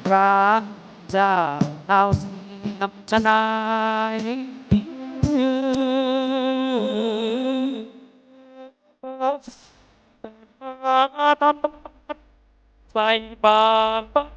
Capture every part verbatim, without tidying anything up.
พระเจ้าเอาสิ่งนำชนะ ใส่บาตร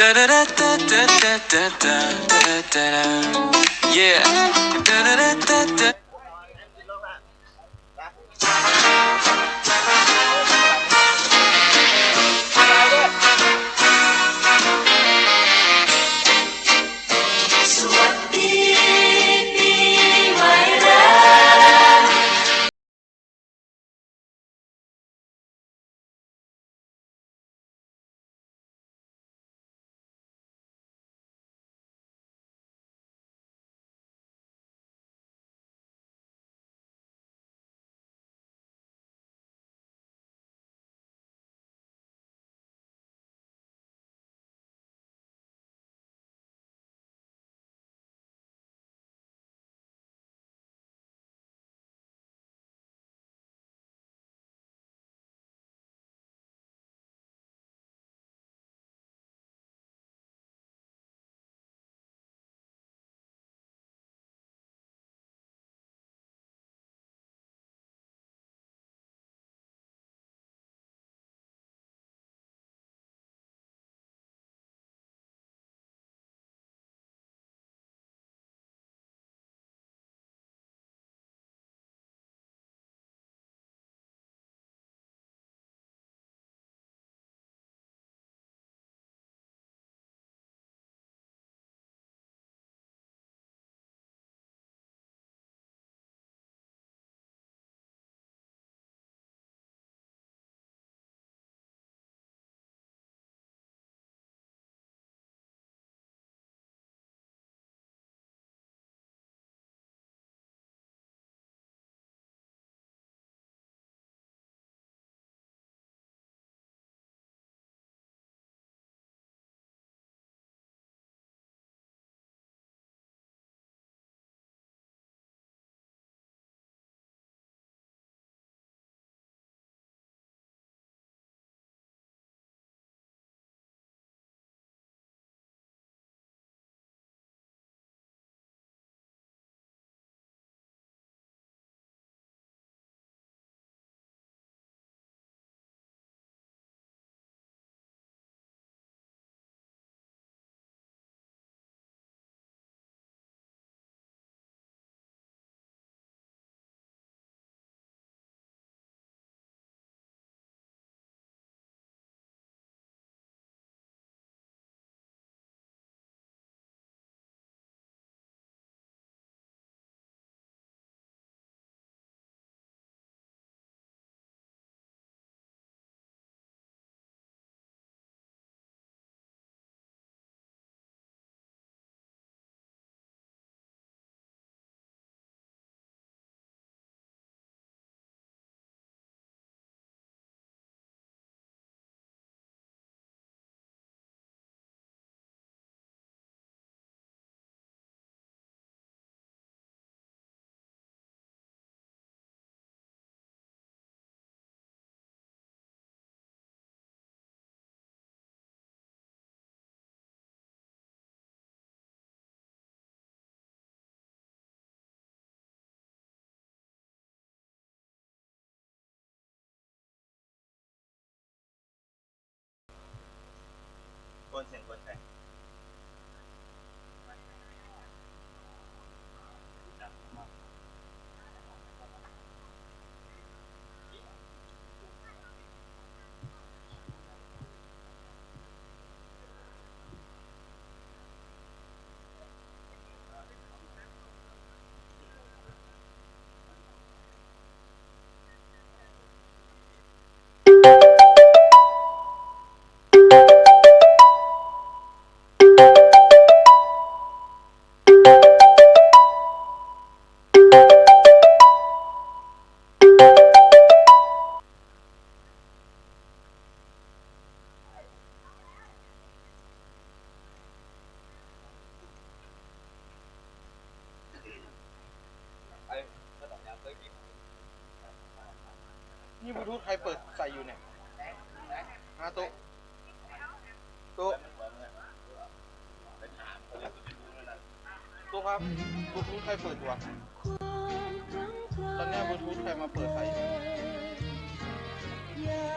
Da da da da da da da da da da. Yeah. Da da da da da. นี่บลูทูธใครเปิดใส่อยู่เนี่ย ฮะ ตุ๊ ตุ๊ ตุ๊ครับ บลูทูธใครเปิดอยู่วะ ตอนเนี้ยบลูทูธใครมาเปิดใส่อยู่ อย่า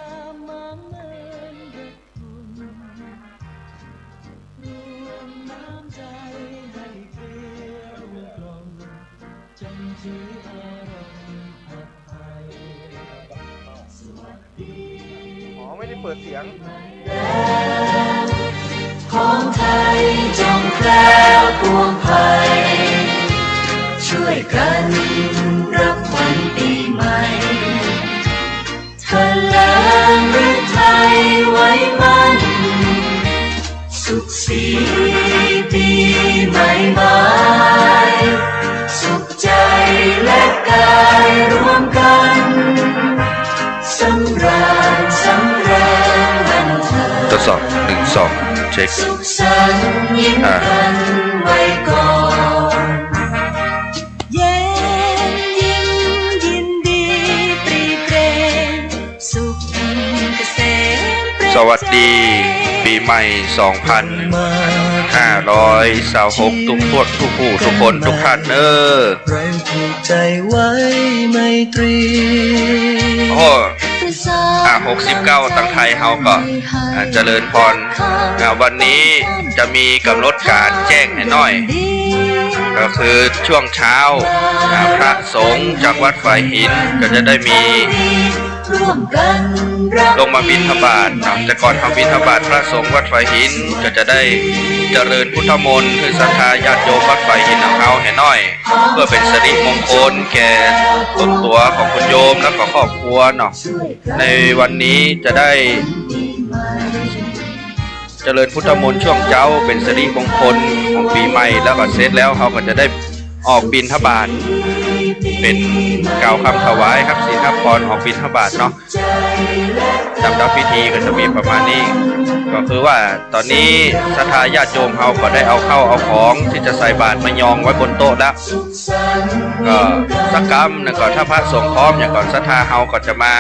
มาเมินเรื่องคุณ เปิดเสียง ของไทยจงแคล้วปวงภัย ช่วยกันรับขวัญปีใหม่ เถลิงฤทัยไว้มั่น สุขสีปีใหม่ไม้ สุขใจและกายรวมกัน สำราญสำเริงบันเทิง ทดสอบ หนึ่ง สอง เช็ค สุขสันต์ยิ้ม อ่า กันไว้ก่อน เย็นยิ้มยินดีปรีเปรม สุขเกษมเปรม สวัสดีปีใหม่ สองพันห้าร้อยซาวหก ทุกพวกทุกผู้ทุกคนทุกท่านเด้อ ใครผูกใจไว้ไมตรี โอ้ อ่ะ หกสิบเก้า ตังไทยเฮาก็ อ่ะ เจริญพร อ่ะ วันนี้จะมีกำหนดการแจ้งให้หน่อย ก็คือช่วงเช้า อ่ะ พระสงฆ์จากวัดฝายหินก็จะได้มี ลงมาบิณฑบาตเนาะ แต่ก่อนเฮาบิณฑบาต พระสงฆ์วัดฝายหินก็จะได้เจริญพุทธมนต์ให้ศรัทธาญาติโยมวัดฝายหินของเฮาให้หน่อย เพื่อเป็นสิริมงคลแก่ตนตัวของคุณโยมและก็ครอบครัวเนาะ ในวันนี้จะได้ เจริญพุทธมนต์ช่วงเจ๊าเป็นสิริมงคลของปีใหม่ แล้วก็เสร็จแล้วเฮาก็จะได้ออกบิณฑบาต เป็นกล่าวคำถวายครับศีลรับพรออกบิณฑบาตเนาะ ลำดับพิธีก็จะมีประมาณนี้ ก็คือว่าตอนนี้ศรัทธาญาติโยมเฮาก็ได้เอาข้าวเอาของที่จะใส่บาตรมายองไว้บนโต๊ะแล้ว ก็สักกำหนึ่งก่อน ถ้าพระสงฆ์พร้อมอย่างก่อน ศรัทธาเฮาก็จะมา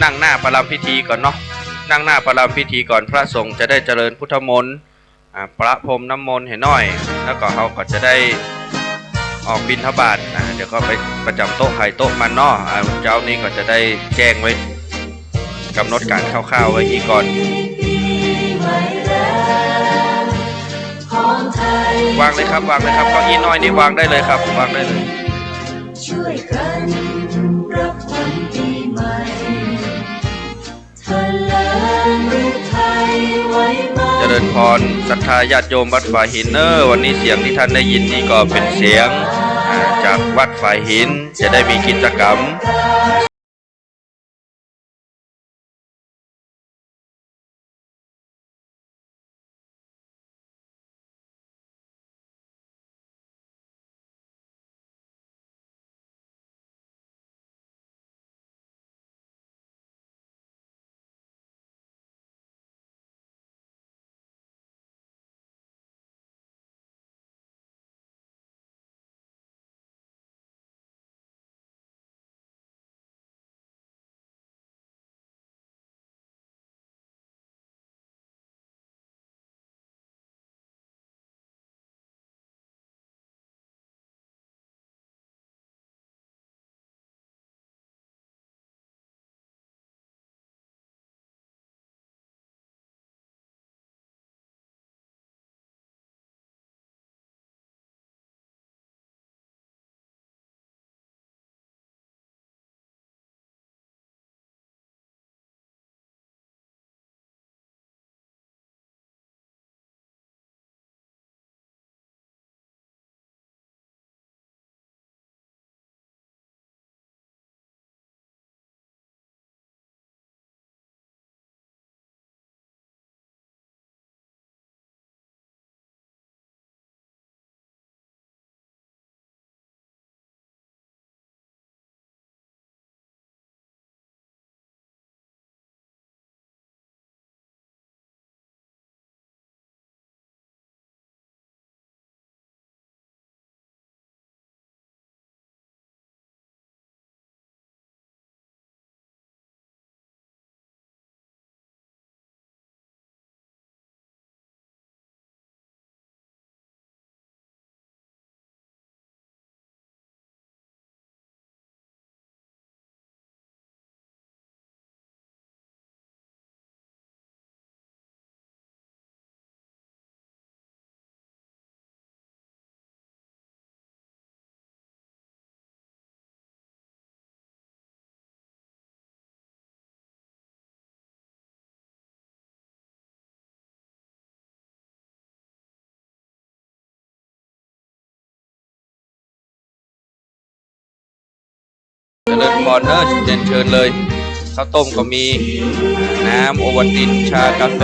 นั่งหน้าประรำพิธีก่อนเนาะ นั่งหน้าประรำพิธีก่อน พระสงฆ์จะได้เจริญพุทธมนต์ อ่า ประพรมน้ำมนต์ให้หน่อย แล้วก็เฮาก็จะได้ออกบิณฑบาต อ่า เดี๋ยวก็ไปประจำโต๊ะใครโต๊ะมันเนาะ อ่า เจ๊านี้ก็จะได้แจ้งไว้ กำหนดการคร่าวๆไว้อีกก่อน วางเลยครับ วางเลยครับ เก้าอี้น้อยนี่วางได้เลยครับ วางได้เลย ช่วยกันรับขวัญปีใหม่ เถลิงฤทัยไว้มั่น เจริญพรศรัทธาญาติโยมวัดฝายหินเนอะ วันนี้เสียงที่ท่านได้ยินนี่ก็เป็นเสียง อ่า จากวัดฝายหิน จะได้มีกิจกรรม เจริญพรเนอะ เรียนเชิญเลย ข้าวต้มก็มี น้ำโอวัลติน ชากาแฟ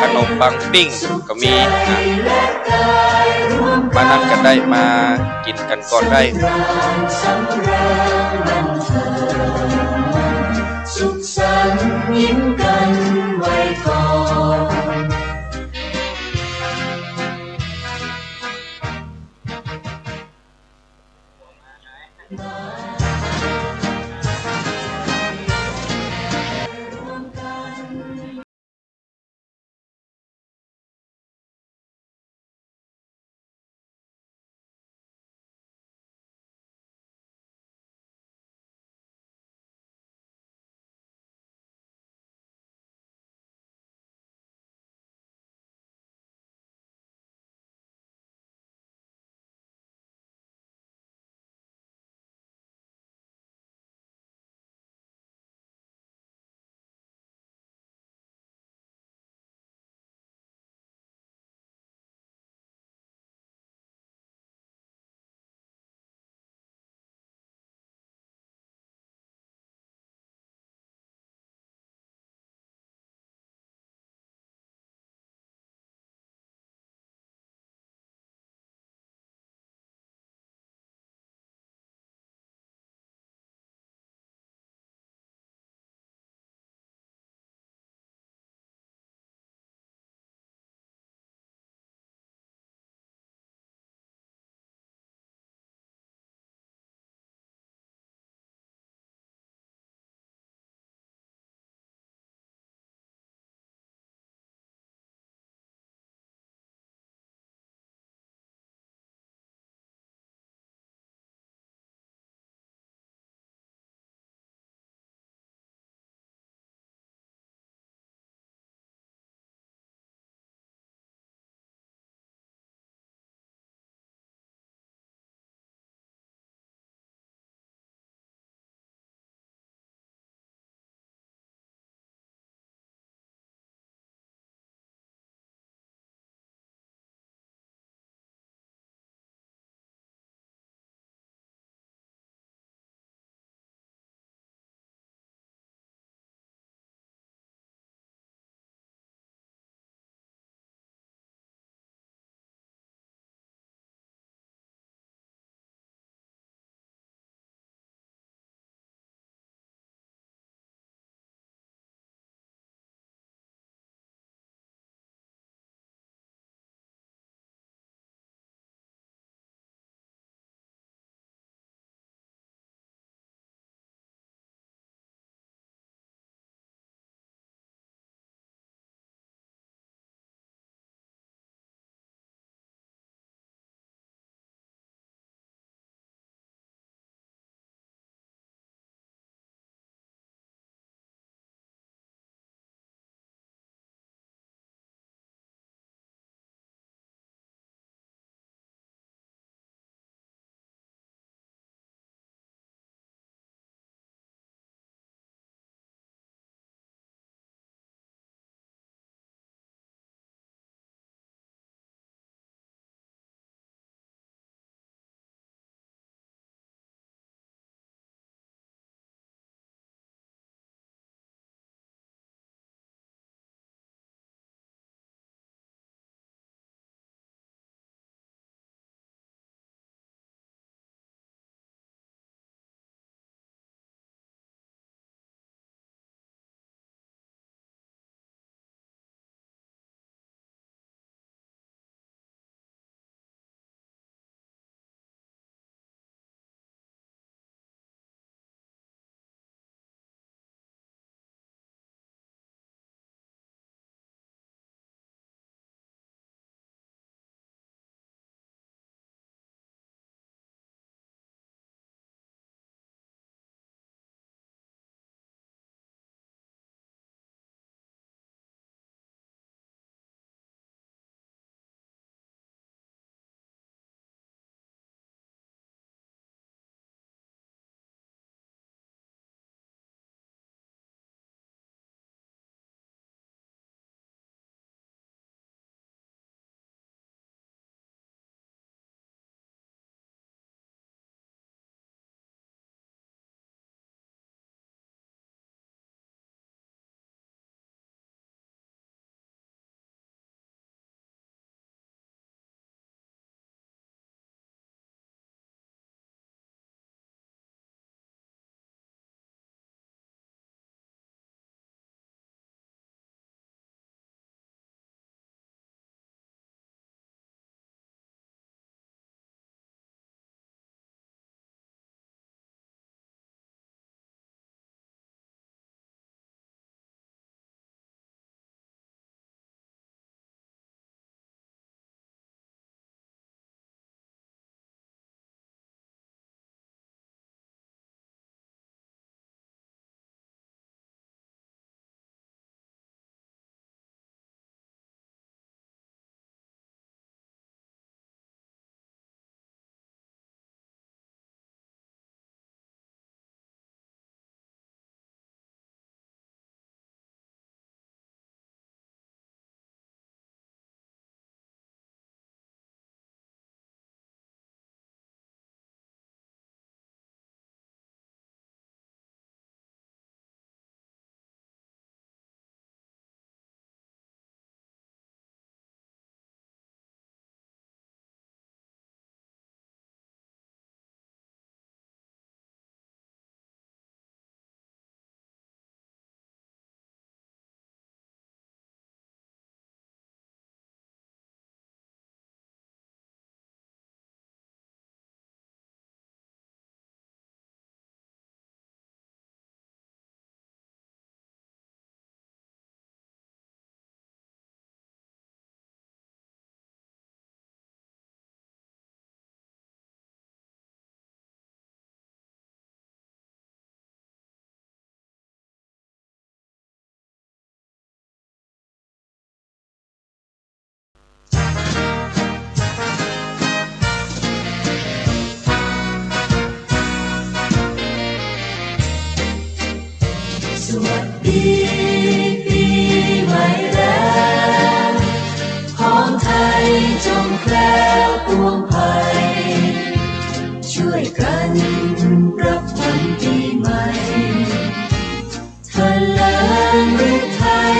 ขนมปังปิ้งก็มีนะ มานั่งกันได้ มากินกันก่อนได้ สุขสันต์ยิ้มกันไว้ก่อน ดีปีใหม่แล้ว ของไทยจงแคล้วปวงภัย ช่วยกันรับขวัญปีใหม่ เถลิงฤทัย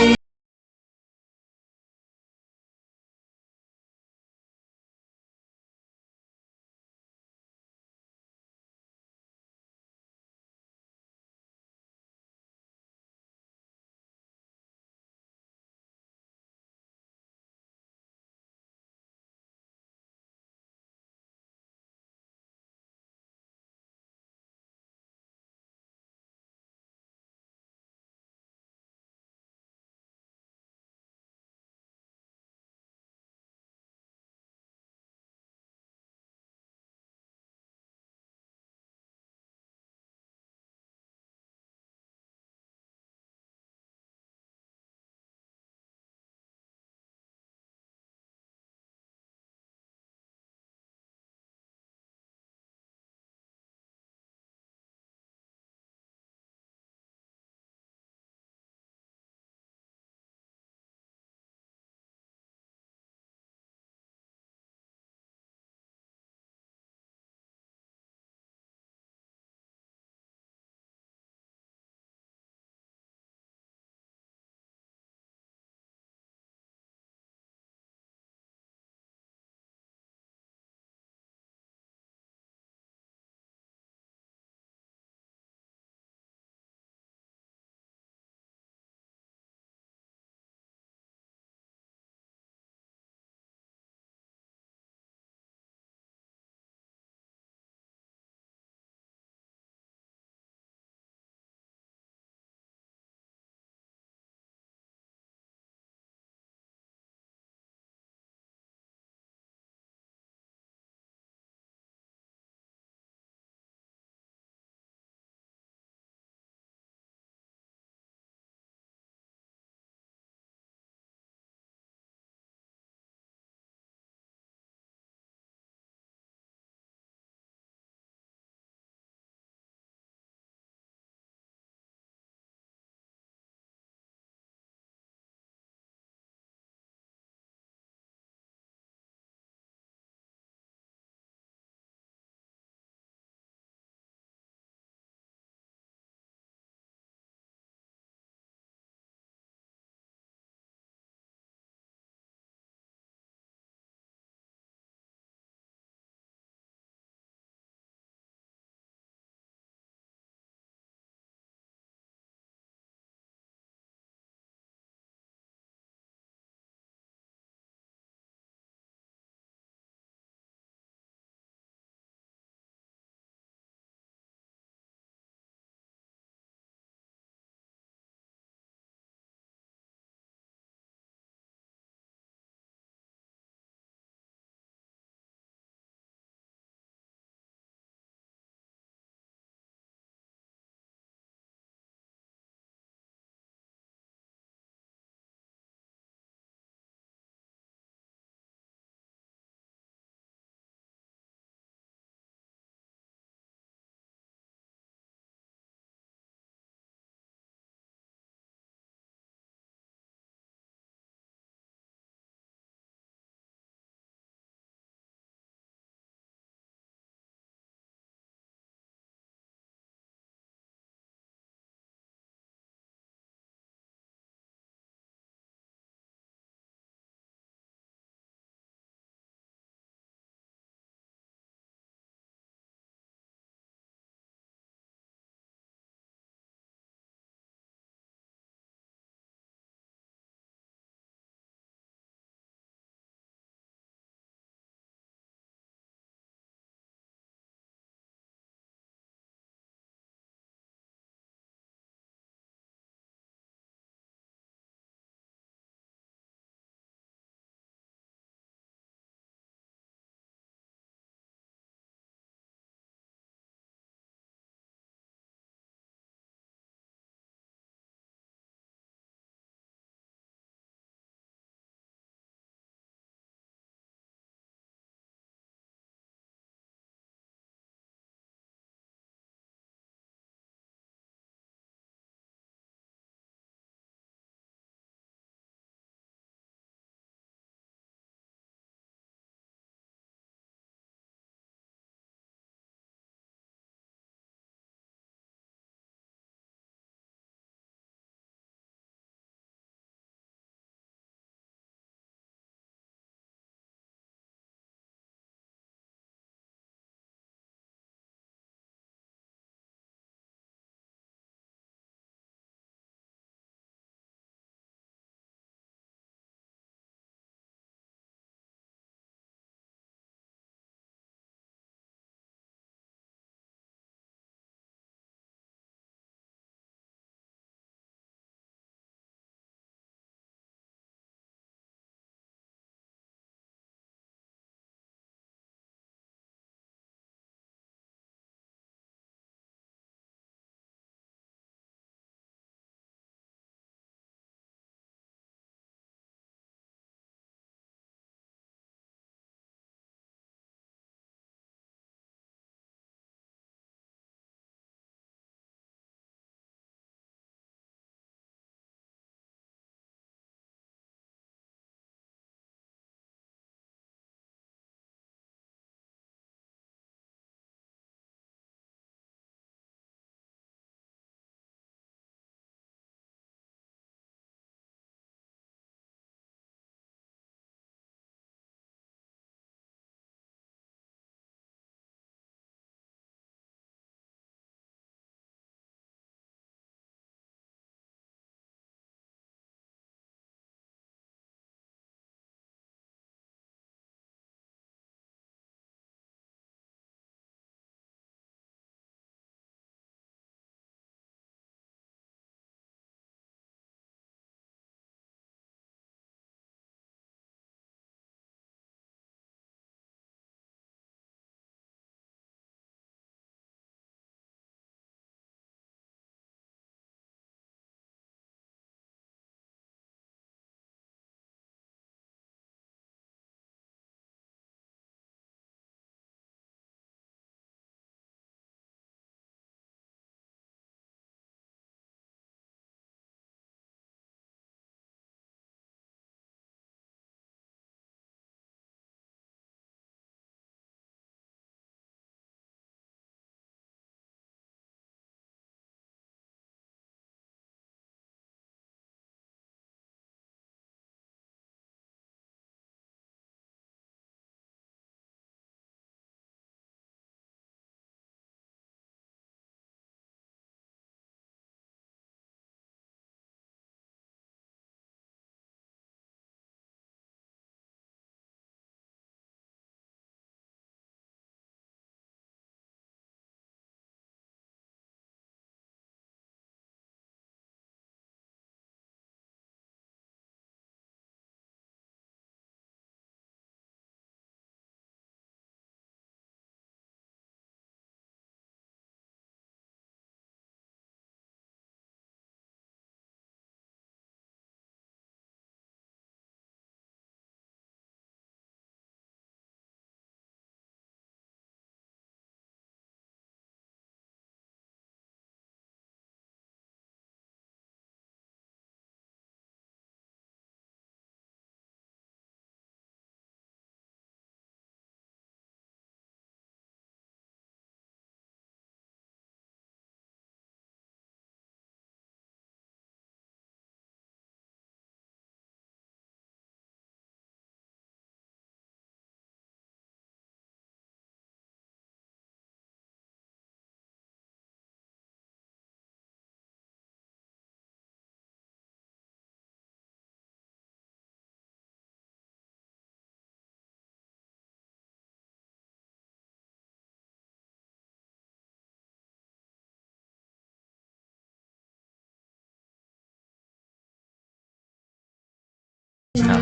ครับ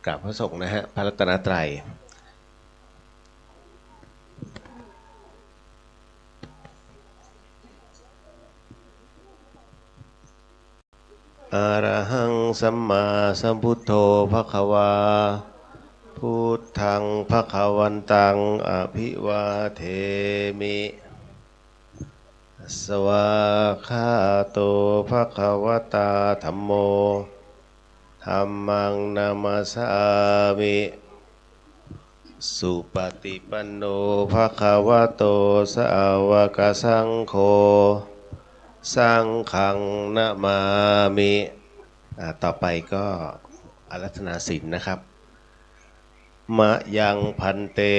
กราบพระสงฆ์นะฮะ พระรัตนตรัย Arahaṃ sammāsambuddho bhagavā, buddhaṃ bhagavantaṃ abhivādemi. Svākkhāto bhagavatā dhammo, dhammaṃ namassāmi. Supaṭipanno bhagavato sāvakasaṅgho, saṅghaṃ namāmi. อ่า ต่อไปก็อาราธนาศีลนะครับ Mayaṃ bhante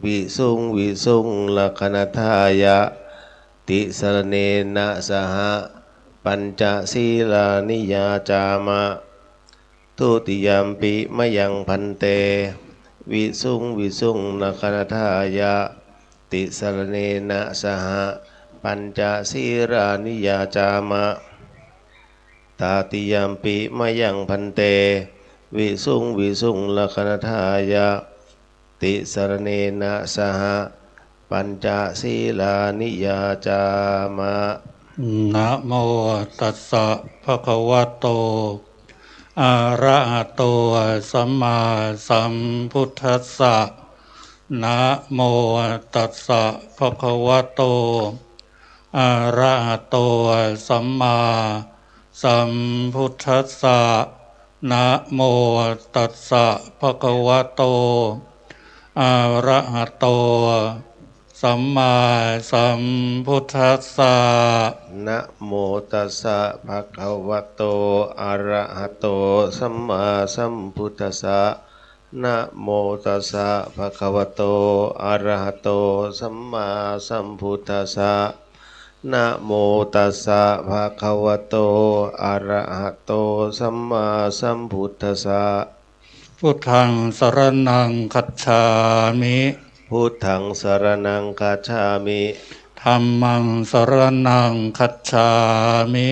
visuṃ visuṃ rakkhaṇatthāya tisaraṇena saha pañca sīlāni yācāma. Dutiyampi mayaṃ bhante visuṃ visuṃ rakkhaṇatthāya tisaraṇena saha pañca sīlāni yācāma. Tatiyampi mayaṃ bhante visuṃ visuṃ rakkhaṇatthāya tisaraṇena saha pañca sīlāni yācāma. Namo tassa bhagavato arahato sammāsambuddhassa. Namo tassa bhagavato arahato sammāsambuddhassa. Namo tassa bhagavato arahato sammāsambuddhassa. Namo tassa bhagavato arahato sammāsambuddhassa. Namo tassa bhagavato arahato sammāsambuddhassa. Namo tassa bhagavato arahato sammāsambuddhassa. Buddhaṃ saraṇaṃ gacchāmi. Buddhaṃ saraṇaṃ gacchāmi. Dhammaṃ saraṇaṃ gacchāmi.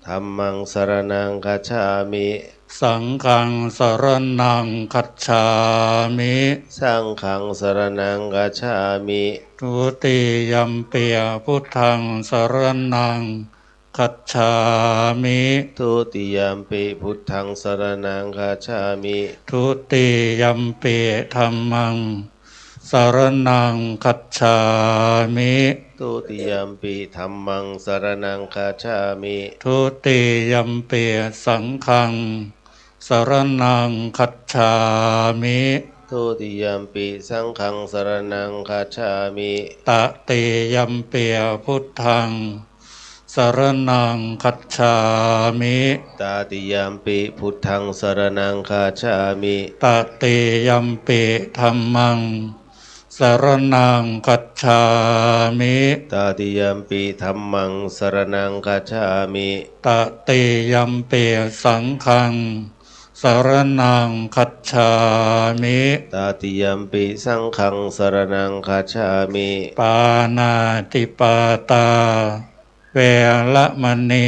Dhammaṃ saraṇaṃ gacchāmi. Saṅghaṃ saraṇaṃ gacchāmi. Saṅghaṃ saraṇaṃ gacchāmi. Dutiyampi buddhaṃ saraṇaṃ gacchāmi. Dutiyampi buddhaṃ saraṇaṃ gacchāmi. Dutiyampi dhammaṃ saraṇaṃ gacchāmi. Dutiyampi dhammaṃ saraṇaṃ gacchāmi. Dutiyampi saṅghaṃ saraṇaṃ gacchāmi. Dutiyampi saṅghaṃ saraṇaṃ gacchāmi. Tatiyampi buddhaṃ saraṇaṃ gacchāmi. Tatiyampi buddhaṃ saraṇaṃ gacchāmi. Tatiyampi dhammaṃ saraṇaṃ gacchāmi. Tatiyampi dhammaṃ saraṇaṃ gacchāmi. Tatiyampi saṅghaṃ saraṇaṃ gacchāmi. Tatiyampi saṅghaṃ saraṇaṃ gacchāmi. Pāṇātipātā veramaṇī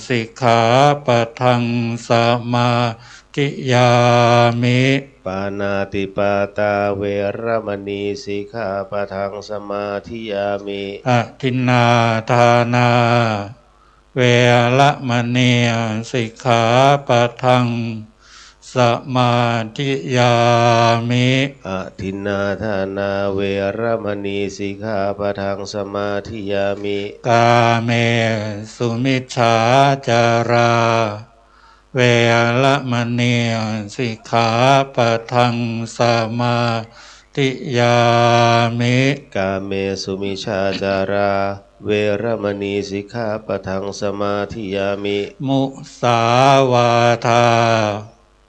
sikkhāpadaṃ samādiyāmi. Pāṇātipātā veramaṇī sikkhāpadaṃ samādiyāmi. Adinnādānā veramaṇī sikkhāpadaṃ samādiyāmi. Adinnādānā veramaṇī sikkhāpadaṃ samādiyāmi. Kāmesu micchācārā veramaṇī sikkhāpadaṃ samādiyāmi. Kāmesu micchācārā veramaṇī sikkhāpadaṃ samādiyāmi. Musāvādā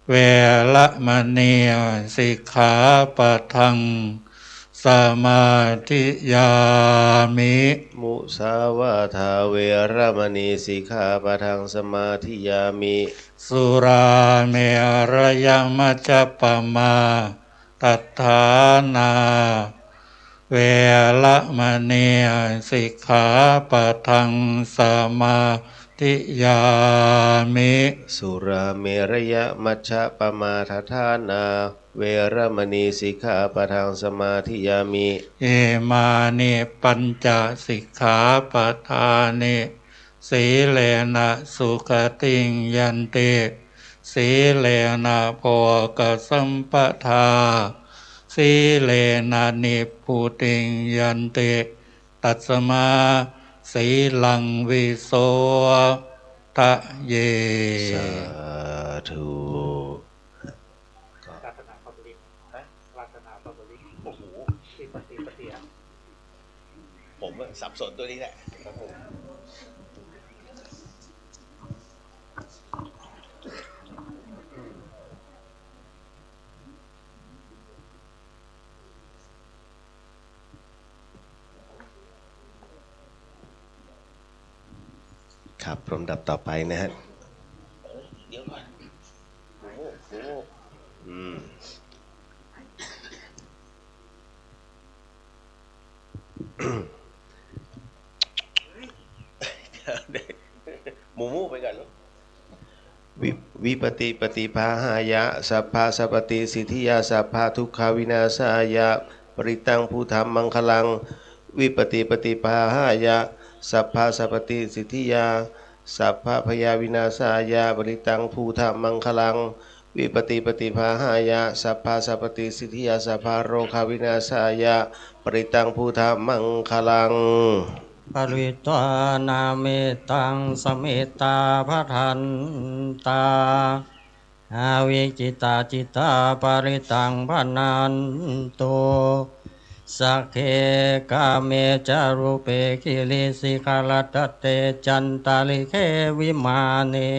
veramaṇī sikkhāpadaṃ samādiyāmi. Musāvādā veramaṇī sikkhāpadaṃ samādiyāmi. Surāmerayamajjapamādaṭṭhānā veramaṇī sikkhāpadaṃ samā Tiyāmi. Surāmerayamajjapamādaṭṭhānā veramaṇī sikkhāpadaṃ samādiyāmi. Imāni pañca sikkhāpadāni. Sīlena sugatiṃ yanti, sīlena bhogasampadā, sīlena nibbutiṃ yanti, tasmā sīlaṃ visodhaye. Sādhu. รัตนปริตร ฮะ รัตนปริตร โอ้โห ที่ปฏิปฏิอะ ผมอะสับสนตัวนี้แหละ ครับผม ครับ ลำดับต่อไปนะฮะ เดี๋ยวก่อน หมูหมูหมู อืม หมูหมูไปก่อนลูก Vi- Vipattipaṭibāhāya sabbasampattisiddhiyā sabbadukkhavināsāya parittaṃ brūtha maṅgalaṃ. Vipattipaṭibāhāya sabbasampattisiddhiyā sabbabhayavināsāya parittaṃ brūtha maṅgalaṃ. Vipattipaṭibāhāya sabbasampattisiddhiyā sabbarogavināsāya parittaṃ brūtha maṅgalaṃ. Pharitvāna mettaṃ samettā bhadantā avikkhittacittā parittaṃ bhaṇantu. Sagge kāme ca rūpe girisikharataṭe cantalikkhe vimāne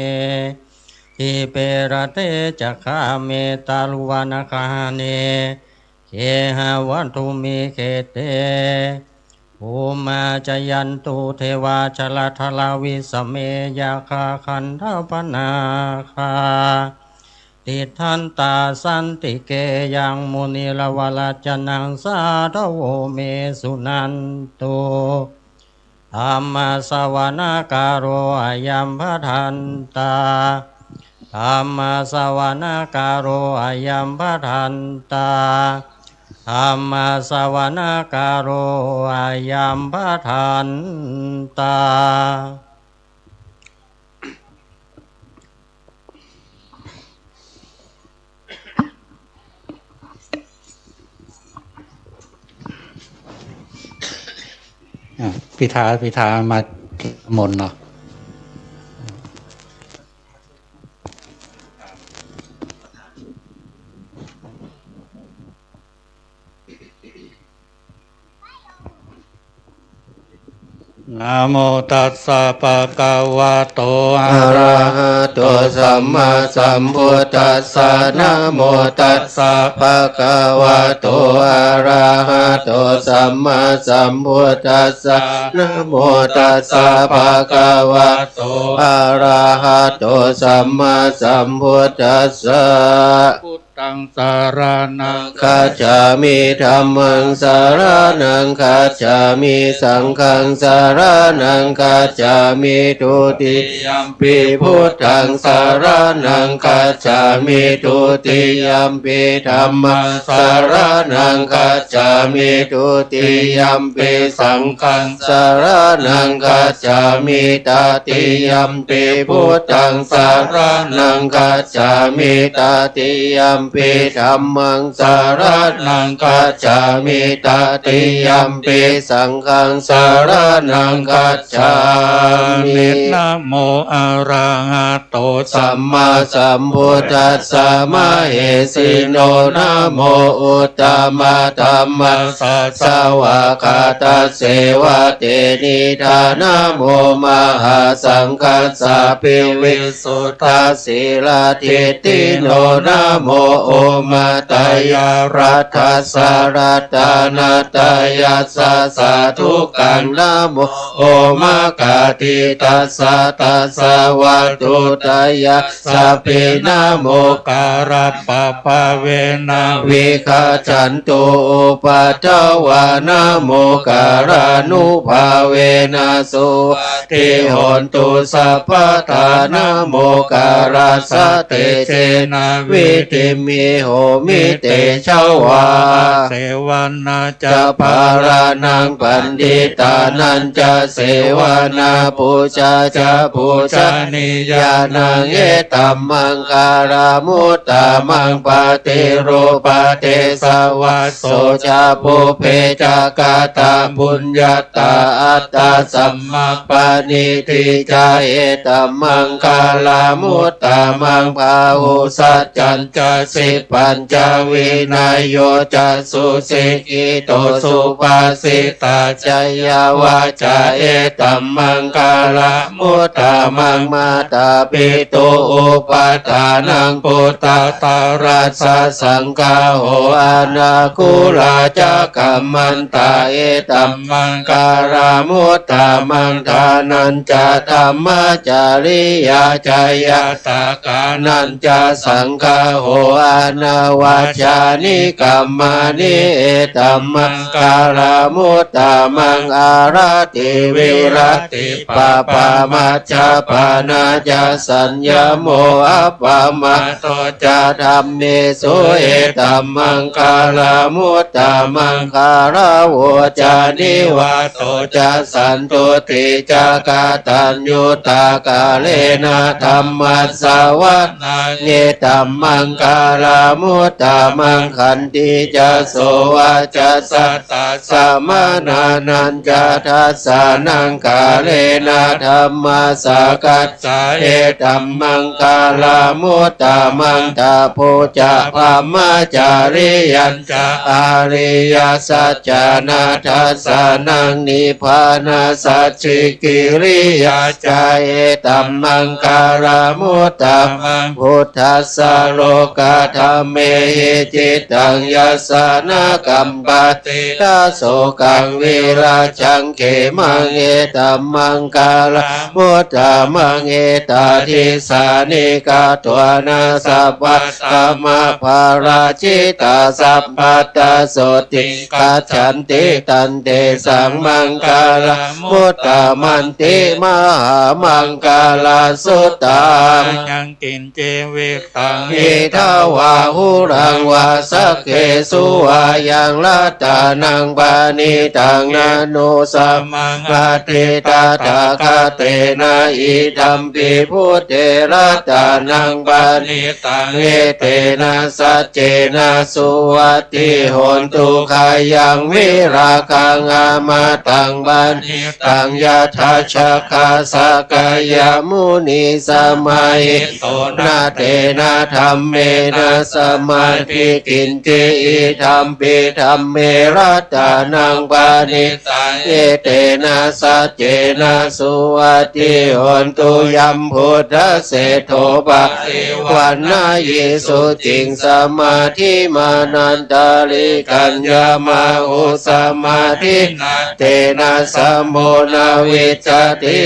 dīpe raṭṭhe ca gāme taruvanagahane gehavatthumhi khette bhummā cāyantu devā jalathalavisame yakkhagandhabbanāgā tiṭṭhantā santike yaṃ munivaravacanaṃ sādhavo me suṇantu. Dhammassavanakālo ayam bhadantā. Dhammassavanakālo ayam bhadantā. Dhammassavanakālo ayam bhadantā. อ่ะ พิธา พิธามา มนต์เนาะ Namo tassa bhagavato arahato sammāsambuddhassa. Namo tassa bhagavato arahato sammāsambuddhassa. Namo tassa bhagavato arahato sammāsambuddhassa. Buddhaṃ saraṇaṃ gacchāmi. Dhammaṃ saraṇaṃ gacchāmi. Saṅghaṃ saraṇaṃ gacchāmi. Dutiyampi buddhaṃ saraṇaṃ gacchāmi. Dutiyampi dhammaṃ saraṇaṃ gacchāmi. Dutiyampi saṅghaṃ saraṇaṃ gacchāmi. Tatiyampi buddhaṃ saraṇaṃ gacchāmi. Tatiyampi dhammaṃ saraṇaṃ gacchāmi. Tatiyampi saṅghaṃ saraṇaṃ gacchāmi. Namo arahato sammāsambuddhassa. Mahesino namo uttamadhammassa svākkhātasseva tenidha. Namo mahāsaṅghassāpi visuddhasīladiṭṭhino. Namo omadāya raddhassa ratanattayassa sādhukaṃ. Namo omakātītassa tassa vatthuttayassapi. Namokārappabhāvena vigacchantu upaddavā. Namokārānubhāvena suvatthi hontu sabbadā. Namokārassa tejena vidhimhi homi tejavā. Asevanā ca bālānaṃ paṇḍitānañca sevanā, pūjā ca pūjanīyānaṃ etammaṅgalamuttamaṃ. Paṭirūpadesavāso ca pubbe ca katapuññatā, attasammāpaṇidhi ca etammaṅgalamuttamaṃ. Bāhusaccañca sippañca vinayo ca susikkhito, subhāsitā ca yā vācā etammaṅgalamuttamaṃ. Mātāpitu upaṭṭhānaṃ puttadārassa saṅgaho, anākulā ca kammantā etammaṅgalamuttamaṃ. Dānañca dhammacariyā ca ñātakānañca saṅgaho, anavajjāni kammāni etammaṅgalamuttamaṃ. Āratī viratī pāpā majjapānā ca saññamo, appamādo ca dhammesu etammaṅgalamuttamaṃ. Gāravo ca nivāto ca santuṭṭhī ca kataññutā, kālena dhammassavanaṃ etammaṅgalamuttamaṃ. Khantī ca sovacassatā samaṇānañca dassanaṃ, kālena dhammasākacchā etammaṅgalamuttamaṃ. Tapo ca brahmacariyañca ariyasaccāna dassanaṃ, nibbānasacchikiriyā ca etammaṅgalamuttamaṃ. Phuṭṭhassa lokadhammehi cittaṃ yassa na kampati, na sokaṃ virajaṃ khemaṃ etammaṅgalamuttamaṃ. Etādisāni katvāna sabbatthamaparājitā, sabbattha sotthiṃ gacchanti tantesaṃ maṅgalamuttamanti. Mahāmaṅgalasuttaṃ. Yaṃ kiñci vittaṃ idha vā huraṃ vā saggesu vā yaṃ ratanaṃ paṇītaṃ, na no samaṃ atthi tathāgatena, idampi buddhe ratanaṃ paṇītaṃ, etena saccena suvatthi hontu. Khayaṃ virāgaṃ amataṃ paṇītaṃ, yadajjhagā sakyamunī samāhito, na tena dhammena samatthi kiñci, idampi dhamme ratanaṃ paṇītaṃ, etena saccena suvatthi hontu. Yambuddhaseṭṭho parivaṇṇayī suciṃ, samādhimānantarikaññamāhu, samādhinā tena samo na vijjati,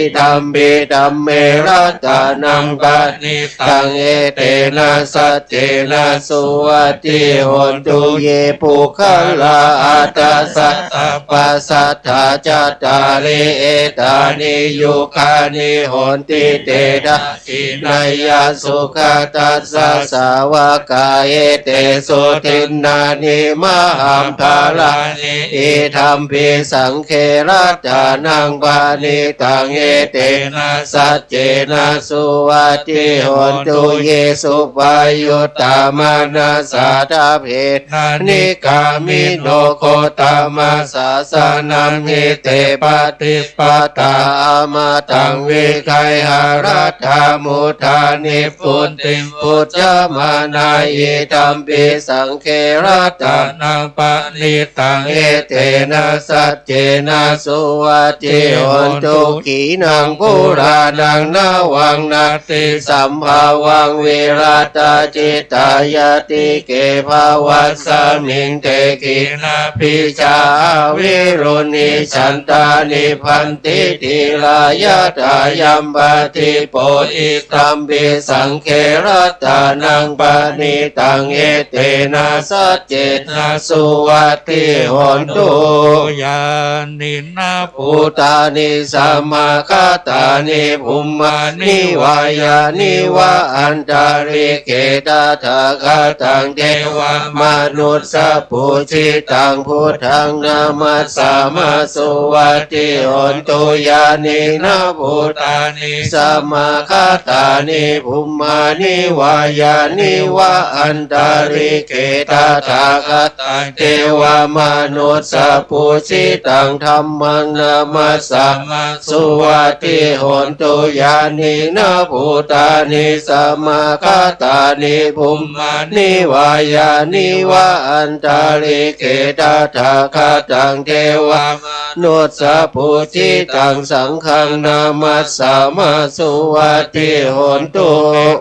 idampi dhamme ratanaṃ paṇītaṃ, etena saccena suvatthi hontu. Ye puggalā aṭṭha satapasaṭṭhā, cattāri etāni yugāni honti, te dakkhiṇeyyā sugatassa sāvakā, etesu dinnāni mahapphalāni, idampi saṅghe ratanaṃ paṇītaṃ, etena saccena suvatthi hontu. Ye suppayuttā manasā dabbe na nikkāmino gotamasāsanamhi, te pattipattā amataṃ vigayha, laddhā mudhā nibbutiṃ bhuñjamānā, idampi saṅghe ratanaṃ paṇītaṃ, etena saccena suvatthi hontu. Khīṇaṃ purāṇaṃ navaṃ natthi sambhavaṃ, virattacit Ṭhitā yātike bhavasmiṃ te khīṇabījā avirūḷhichandā nibbanti dhīrā yathāyampadīpo idampi saṅghe ratanāṃ paṇītaṃ etena saccena suvatthi hotu. Yānīdha bhūtāni samāgatāni bhummāni vā yāni va antalikkhe tathāgataṃ devamanussapūjitaṃ buddhaṃ namassāma suvatthi hotu. Yānīdha bhūtāni samāgatāni bhummāni vā yāni va antalikkhe tathāgataṃ devamanussapūjitaṃ dhammaṃ namassāma suvatthi hotu. Yānīdha bhūtāni samāgatāni bhummāni vā yāni va antalikkhe tathāgataṃ devamanussapūjitaṃ saṅghaṃ namassāma suvatthi hotu.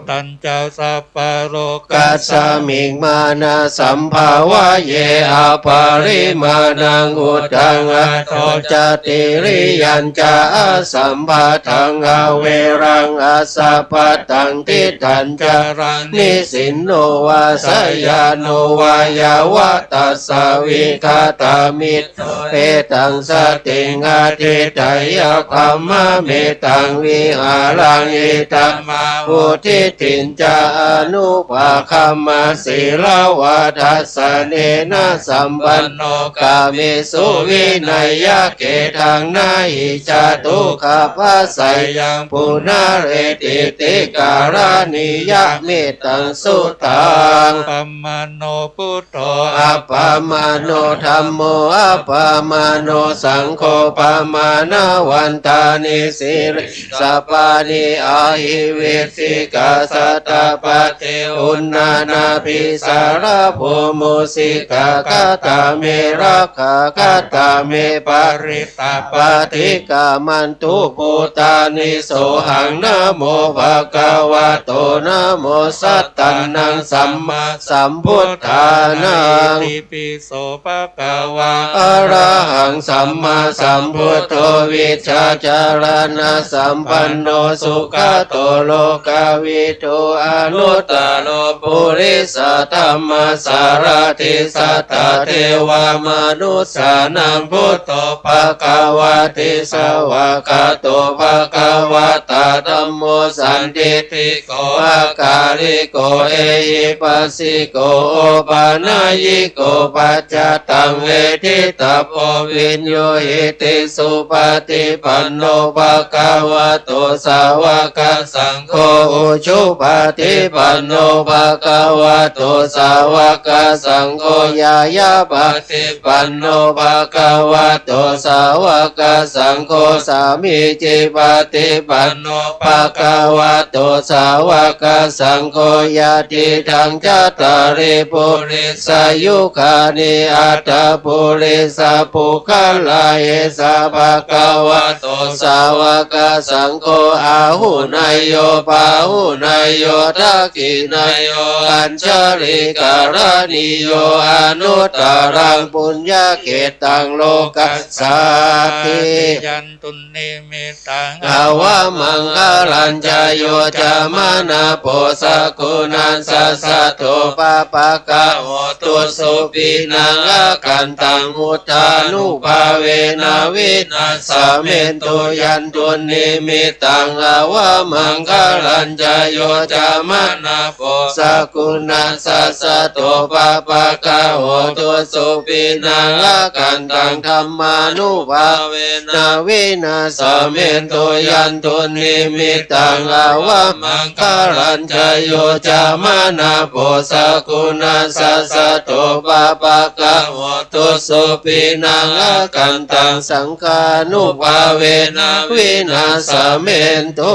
Mettañca sabbalokasmiṃ mānasambhāvaye aparimāṇaṃ uddhaṃ adho ca tiriyañca asambādhaṃ averaṃ asapattaṃ. Tiṭṭhañcaraṃ nisinno vā sayāno vā yāvatassa vigatamiddho etaṃ satiṃ adhiṭṭheyya brahmametaṃ vihāraṃ idhamāhu. Diṭṭhiñca anupagamma sīlavā dassanena sampanno kāmesu vineyya gedhaṃ na hi jātu gabbhaseyyaṃ punaretīti. Karaṇīyam ettaṃ suttaṃ. Appamāṇo buddho appamāṇo dhammo appamāṇo saṅgho pamāṇavantāni sirīsapāni ahi vicchikā satapadī uṇṇānābhī sarabū mūsikā. Katā me rakkhā katā me parittā paṭikkamantu bhūtāni. Sohaṃ namo bhagavato namo sattannaṃ sammāsambuddhānaṃ. Itipi so bhagavā arahaṃ sammāsambuddho vijjācaraṇasampanno sugato lokavidū anuttaro purisadammasārathi satthā devamanussānaṃ buddho bhagavāti. Svākkhāto bhagavatā dhammo sandiṭṭhiko akāliko ehipassiko opanayiko paccattaṃ veditabbo viññūhīti. Supaṭipanno bhagavato sāvakasaṅgho ujupaṭipanno bhagavato sāvakasaṅgho ñāyapaṭipanno bhagavato sāvakasaṅgho sāmīcipaṭipanno bhagavato sāvakasaṅgho yadidaṃ cattāri purisayugāni aṭṭha purisapuggalā esa bhagavato sāvakasaṅgho āhuneyyo pāhuneyyo dakkhiṇeyyo añjalikaraṇīyo anuttaraṃ puññakkhettaṃ lokassāti. Yandunnimittaṃ avamaṅgalañca yo cāmanāpo sakuṇassa saddo pāpaggaho dussupinaṃ akantaṃ buddhānubhāvena vināsamentu. Yandunnimittaṃ avamaṅgalañca yo cāmanāpo sakuṇassa saddo pāpaggaho dussupinaṃ akantaṃ dhammānubhāvena vināsamentu. Yandunnimittaṃ avamaṅgalañca yo cāmanāpo sakuṇassa saddo pāpaggaho dussupinaṃ akantaṃ saṅghānubhāvena vināsamentu.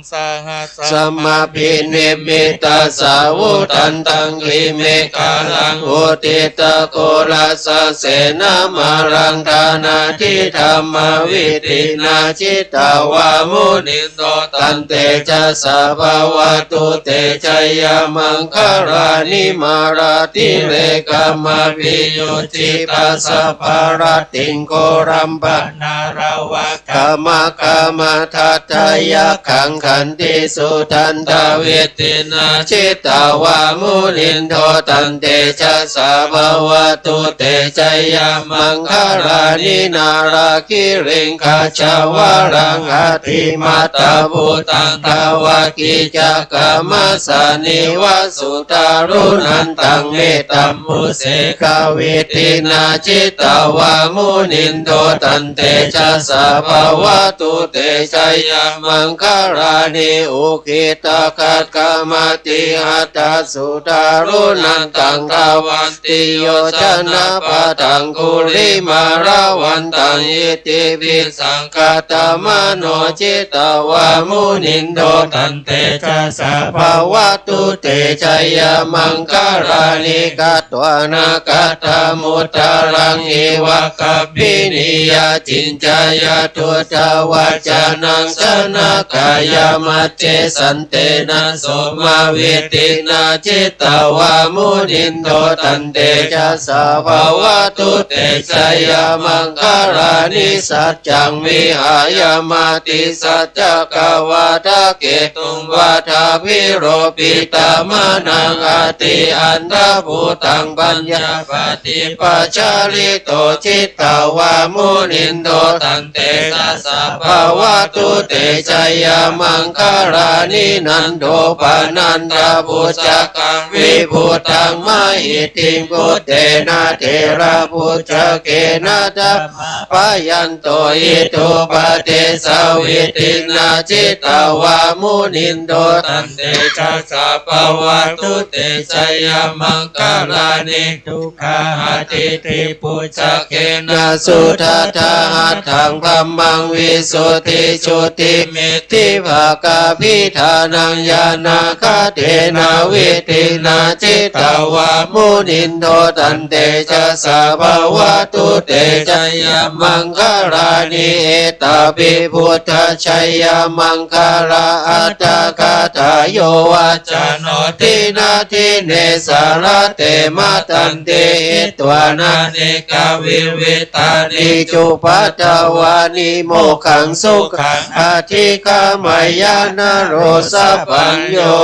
sahassamabhinimmitasāvudhantaṃ girimekhalaṃ uditaghorasasenamāraṃ dānādidhammavidhinā jitavā munindo tantejasā bhavatu te jayamaṅgalāni. Mārātirekamabhiyujjhitasabbarattiṃ ghorampanāḷavak khamakkhamatthaddhayakkhaṃ khantīsudantavidhinā jitavā munindo tantejasā bhavatu te jayamaṅgalāni. Nāḷāgiriṃ gajavaraṃ atimattabhūtaṃ dāvaggicakkamasanīva sudāruṇantaṃ mettambusekavidhinā jitavā munindo tantejasā bhavatu te jayamaṅgalāni. Ukkhittakhaggamatihatthasudāruṇantaṃ dhāvantiyojanapathaṅgulimālavantaṃ iddhībhisaṅkhatamano jitavā munindo tantejasā bhavatu te jayamaṅgalāni. Katvāna kaṭṭhamudaraṃ iva gabbhinīyā ciñcāya duṭṭhavacanaṃ janakāyamajjhe santena somavidhinā jitavā munindo tantejasā bhavatu te jayamaṅgalāni. Saccaṃ vihāya matisaccakavādaketuṃ vādābhiropitamanaṃ atiandhabhūtaṃ paññāpadīpajalito jitavā munindo tantejasā bhavatu te jayamaṅgalāni. Nandopanandabhujagaṃ vibudhaṃ mahiddhiṃ puttena therabhujagena damāpayanto iddhūpadesavidhinā jitavā munindo tantejasā bhavatu te jayamaṅgalāni. Duggāhadiṭṭhibhujagena sudaṭṭhahatthaṃ brahmaṃ visuddhijutimiddhibakābhidhānaṃ ñāṇāgadena vidhinā jitavā munindo tantejasā bhavatu te jayamaṅgalāni. Etāpi buddhajayamaṅgalaaṭṭhagāthā yo vācano dinadine sarate matandī hitvānanekavividhāni cupaddavāni mokkhaṃ sukhaṃ adhigameyya naro sapañño.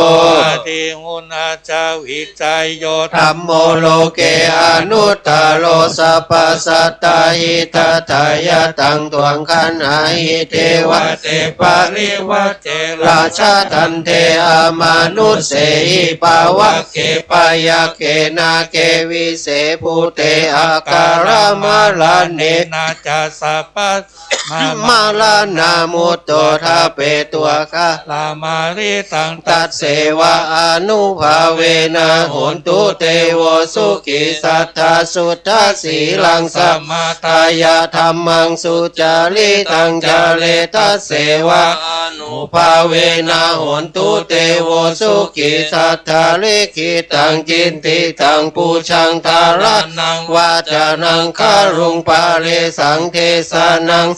Atthi uṇhassa vijayo dhammo loke anuttaro sabbasattahitatthāya taṃ dvaṅkhāhi devate parivajje rājadaṇḍe amanussehi pāvake pāyake nāge vise bhūte akālamaraṇena ca sabbasmā maraṇā mutto ṭhapetvā kālamāritaṃ tasseva ānubhāvena hontu devo sukhī. Satthā suddhasīlaṃ samādāya dhammaṃ sucaritaṃ care tasseva ānubhāvena hontu devo sukhī. Satthā likkhitaṃ cintitaṃ pūjaṃ dhāraṇaṃ vācanaṃ garuṃ paresaṃ desanaṃ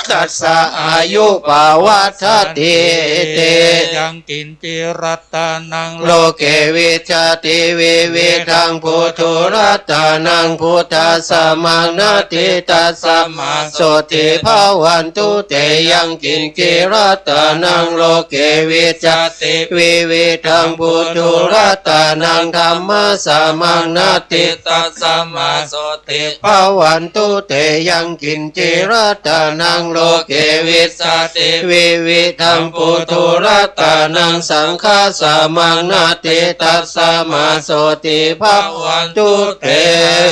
tassa āyu pavaḍḍhatīti. Yaṅkiñci ratanaṃ loke vijjati vividhaṃ puthu ratanaṃ buddhasamaṃ natthi tasmā sotthī bhavantu te. Yaṅkiñci ratanaṃ loke vijjati vividhaṃ puthu ratanaṃ dhammasamaṃ natthi tasmā sotthī bhavantu te. Yaṅkiñci ratanaṃ loke vijjati vividhaṃ puthu ratanaṃ saṅghasamaṃ natthi tasmā sotthī bhavantu te.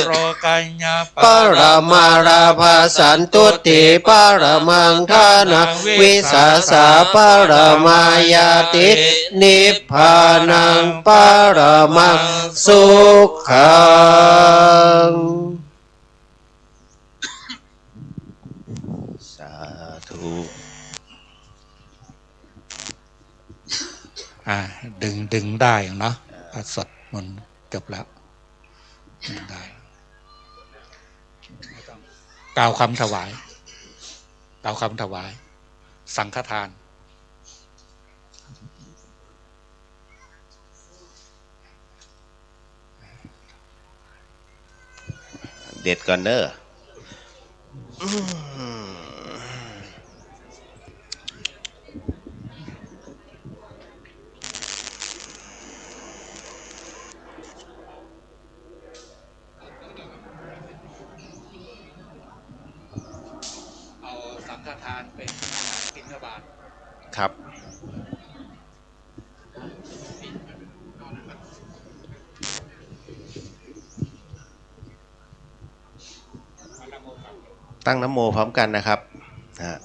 Ārogañca paramālābha santuṭṭhi paramaṃ dhanaṃ vissāsā paramā ñāti nibbānaṃ paramaṃ sukhaṃ. Sādhu. อ่า ดึง ดึงได้เนาะ อ่า สวดมนต์จบแล้ว ดึงได้ กล่าวคำถวาย กล่าวคำถวาย สังฆทาน เด็ดก่อนเด้อ เอาสังฆทานเป็นอาหารบิณฑบาต ครับ ตั้งนะโมพร้อมกันนะครับ นะฮะ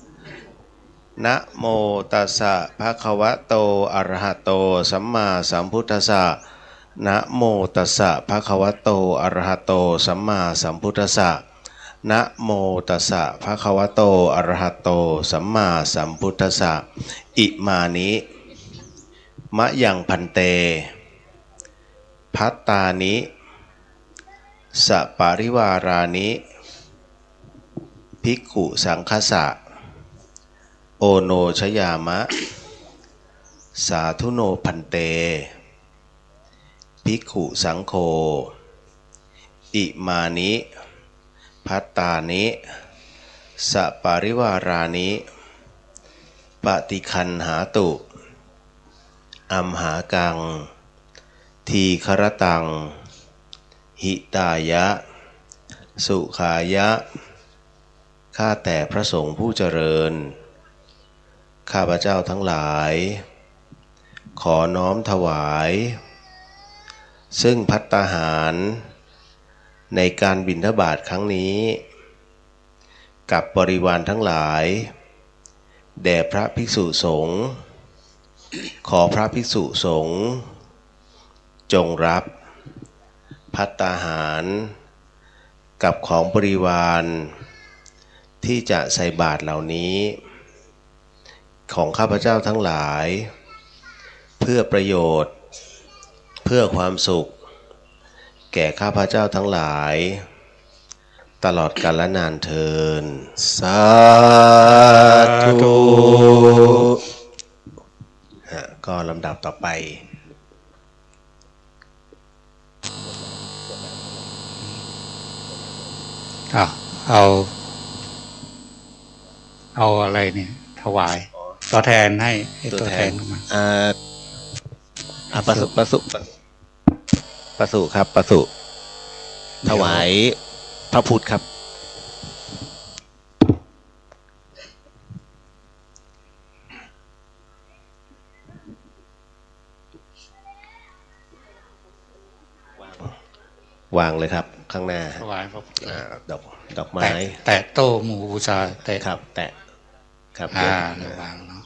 Namo tassa bhagavato arahato sammāsambuddhassa. Namo tassa bhagavato arahato sammāsambuddhassa. Namo tassa bhagavato arahato sammāsambuddhassa. Imāni mayaṃ bhante bhattāni saparivārāni bhikkhusaṅghassa oṇojayāma. Sādhu no bhante bhikkhusaṅgho imāni bhattāni saparivārāni paṭiggaṇhātu amhākaṃ dīgharattaṃ hitāya sukhāya. ข้าแต่พระสงฆ์ผู้เจริญ ข้าพเจ้าทั้งหลาย ขอน้อมถวาย ซึ่งภัตตาหาร ในการบิณฑบาตครั้งนี้ กับบริวารทั้งหลาย แด่พระภิกษุสงฆ์ ขอพระภิกษุสงฆ์ จงรับภัตตาหาร กับของบริวาร ที่จะใส่บาตรเหล่านี้ ของข้าพเจ้าทั้งหลาย เพื่อประโยชน์ เพื่อความสุข แก่ข้าพเจ้าทั้งหลาย ตลอดกาลนานเทอญ สาธุ ฮะ ก็ลำดับต่อไป อ่ะ เอา เอาอะไรเนี่ย ถวาย อ๋อ ตัวแทนให้ ให้ ตัวแทน ตัวแทนเข้ามา อ่า อ่ะ ประสุ ประสุ ประสุครับ ประสุ เดี๋ยว ถวายพระพุทธครับ วาง วางเลยครับ ข้างหน้า ถวายพระพุทธ อ่า ดอก ดอกไม้ แตะ แตะโต้หมู่บูชา แตะ ครับ แตะ ครับ อ่า เดี๋ยว เดี๋ยววางเนาะ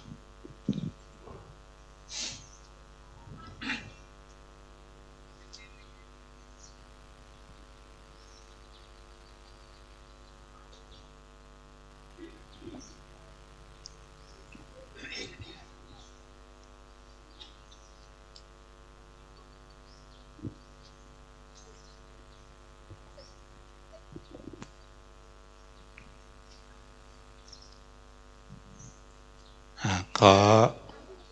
อ่า ขอ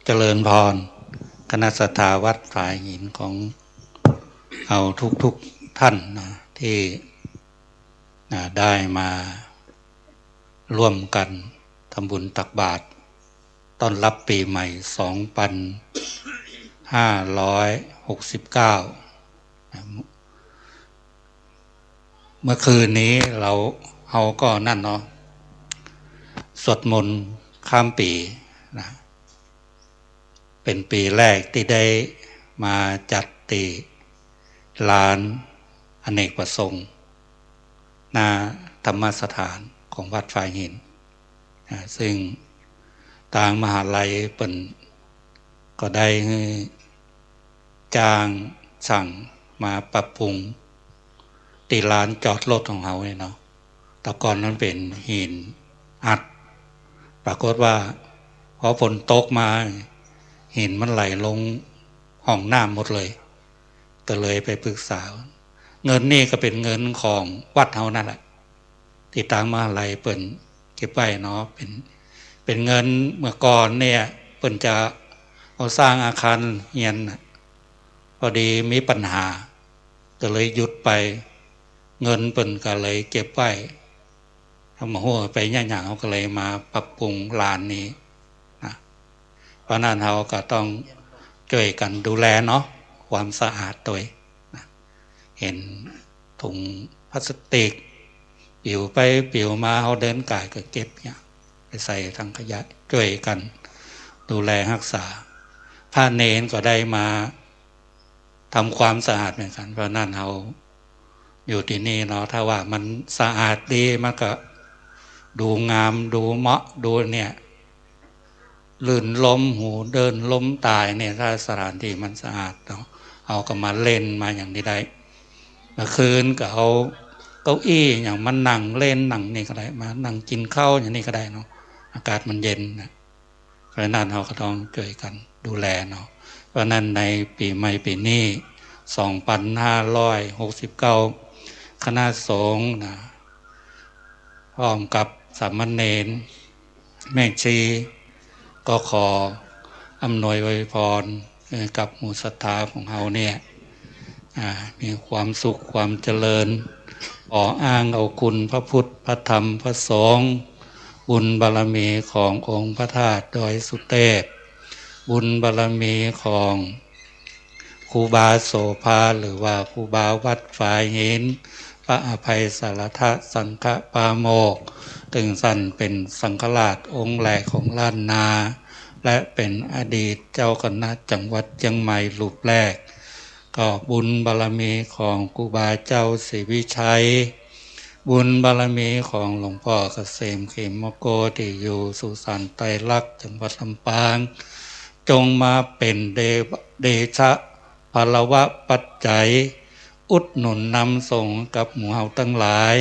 เจริญพร คณะศรัทธาวัดฝายหินของเราทุกๆท่านนะ ที่ อ่า ได้มาร่วมกันทำบุญตักบาตรต้อนรับปีใหม่ สองพันห้าร้อยหกสิบเก้า นะ เมื่อคืนนี้เรา เราก็นั่นเนาะ สวดมนต์ข้ามปีนะ เป็นปีแรกที่ได้มาจัดที่ลานอเนกประสงค์ หน้าธรรมสถานของวัดฝายหิน อ่า ซึ่งตางมหาลัยเปิ้นก็ได้ให้จ้างช่างมาปรับปรุงที่ลานจอดรถของเราเนี่ยเนาะ แต่ก่อนนั้นเป็นหินอัด ปรากฏว่าพอฝนตกมา หินมันไหลลงห้องน้ำหมดเลย ก็เลยไปปรึกษา เงินนี่ก็เป็นเงินของวัดเฮานั่นแหละ ที่ทางมหาลัยเปิ้นเก็บไว้เนาะ เป็น เป็นเงินเมื่อก่อนเนี่ย เปิ้นจะเอาสร้างอาคารเฮียนน่ะ พอดีมีปัญหา ก็เลยหยุดไป เงินเปิ้นก็เลยเก็บไว้ ถ้ามาหัวไปเนี่ยอย่างเขาก็เลยมาปรับปรุงลานนี้นะ เพราะนั้นเราก็ต้องช่วยกันดูแลเนาะ ความสะอาดตัวเองนะ เห็นถุงพลาสติก ปิวไปปิวมา เขาเดินกายก็เก็บเนี่ย ไปใส่ถังขยะ ช่วยกันดูแลรักษา พระเณรก็ได้มาทำความสะอาดเหมือนกัน เพราะนั้นเราอยู่ที่นี่เนาะ ถ้าว่ามันสะอาดดี มันก็ดูงาม ดูเหมาะ ดูเนี่ย ลื่นลม หูเดินลมตายเนี่ย ถ้าสถานที่มันสะอาดเนาะ เอาก็มาเล่นมาอย่างนี้ได้ เมื่อคืนก็เอาเก้าอี้อย่างมานั่งเล่นนั่งนี่ก็ได้ มานั่งกินข้าวอย่างนี้ก็ได้เนาะ อากาศมันเย็นนะ เพราะฉะนั้นเราก็ต้องช่วยกันดูแลเนาะ เพราะฉะนั้นในปีใหม่ปีนี้ สองพันห้าร้อยหกสิบเก้า คณะสงฆ์นะ พร้อมกับสามเณร แม่ชี ก็ขออำนวยอวยพรให้กับหมู่ศรัทธาของเราเนี่ย อ่า มีความสุขความเจริญ ขออ้างเอาคุณพระพุทธ พระธรรม พระสงฆ์ บุญบารมีขององค์พระธาตุดอยสุเทพ บุญบารมีของครูบาโสภา หรือว่าครูบาวัดฝายหิน พระอภัยสารทะสังฆปาโมกข์ ซึ่งท่านเป็นสังฆราชองค์แรกของล้านนา และเป็นอดีตเจ้าคณะจังหวัดเชียงใหม่รูปแรก ก็บุญบารมีของครูบาเจ้าศรีวิชัย บุญบารมีของหลวงพ่อเกษม เขมโก ที่อยู่สุสานไตรลักษณ์ จังหวัดลำปาง จงมาเป็นเด- เดชะพลวะปัจจัย อุดหนุนนำส่งกับหมู่เฮาทั้งหลาย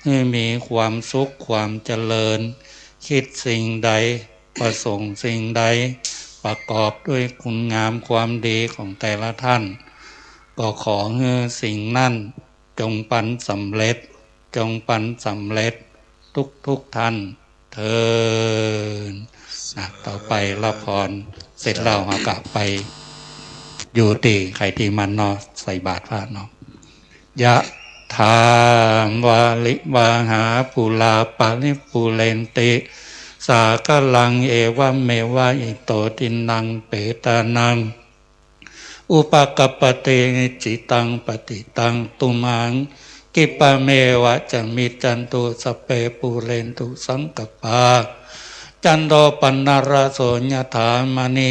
ให้มีความสุขความเจริญ คิดสิ่งใด ประสงค์สิ่งใด ประกอบด้วยคุณงามความดีของแต่ละท่าน ก็ขอให้สิ่งนั้นจงปันสำเร็จ จงปันสำเร็จทุกๆท่านเทอญ นะ ต่อไปรับพรเสร็จแล้ว เราก็ไปอยู่ที่ใครที่มันเนาะ ใส่บาตรพระเนาะ Yathā vārivahā pūrā paripūrenti sāgaraṃ, evameva ito dinnaṃ petānaṃ upakappati. Icchitaṃ patthitaṃ tumhaṃ khippameva samijjhatu, sabbe pūrentu saṅkappā, cando paṇṇaraso yathā, maṇi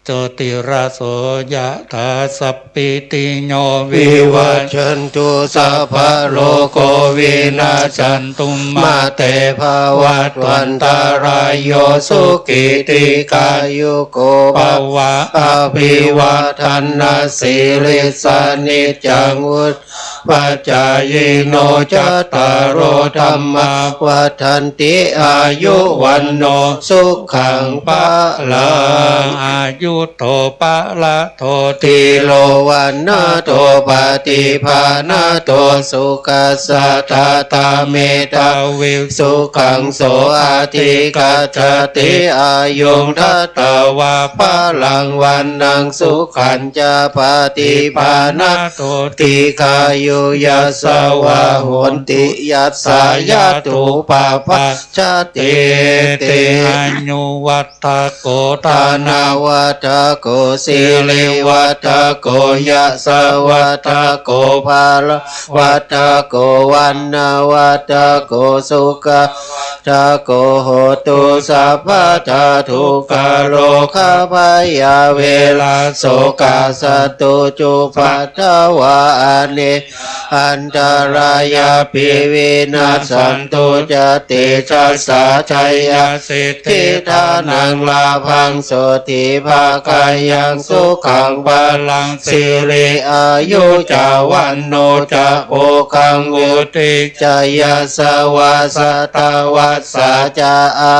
jotiraso yathā. Sabbītiyo vivajjantu, sabbarogo vinassatu, mā te bhavatvantarāyo, sukhī dīghāyuko bhava. Abhivādanasīlissa niccaṃ vuḍḍhā pacāyino, cattāro dhammā vaḍḍhanti, āyu vaṇṇo sukhaṃ balaṃ. Āyudo balado dhīro, vaṇṇado paṭibhāṇado, sukhassa dātā medhāvī, sukhaṃ so adhigacchati. Āyuṃ datvā balaṃ vaṇṇaṃ, sukhañca paṭibhāṇado, dīghāyu yasavā hoti, yattha yatthūpapajjatīti. Āyuvaḍḍhako dhanavaḍḍhako sirivaḍḍhako yasavaḍḍhako balavaḍḍhako vaṇṇavaḍḍhako sukhavaḍḍhako hotu sabbadā. Dukkharogabhayā verā sokā sattu cupaddavā, anekā antarāyāpi vinassantu ca tejasā. Jayasiddhi dhanaṃ lābhaṃ sotthi bhāgyaṃ sukhaṃ balaṃ siri āyu ca vaṇṇo ca bhogaṃ vuḍḍhī ca yasavā satavassā ca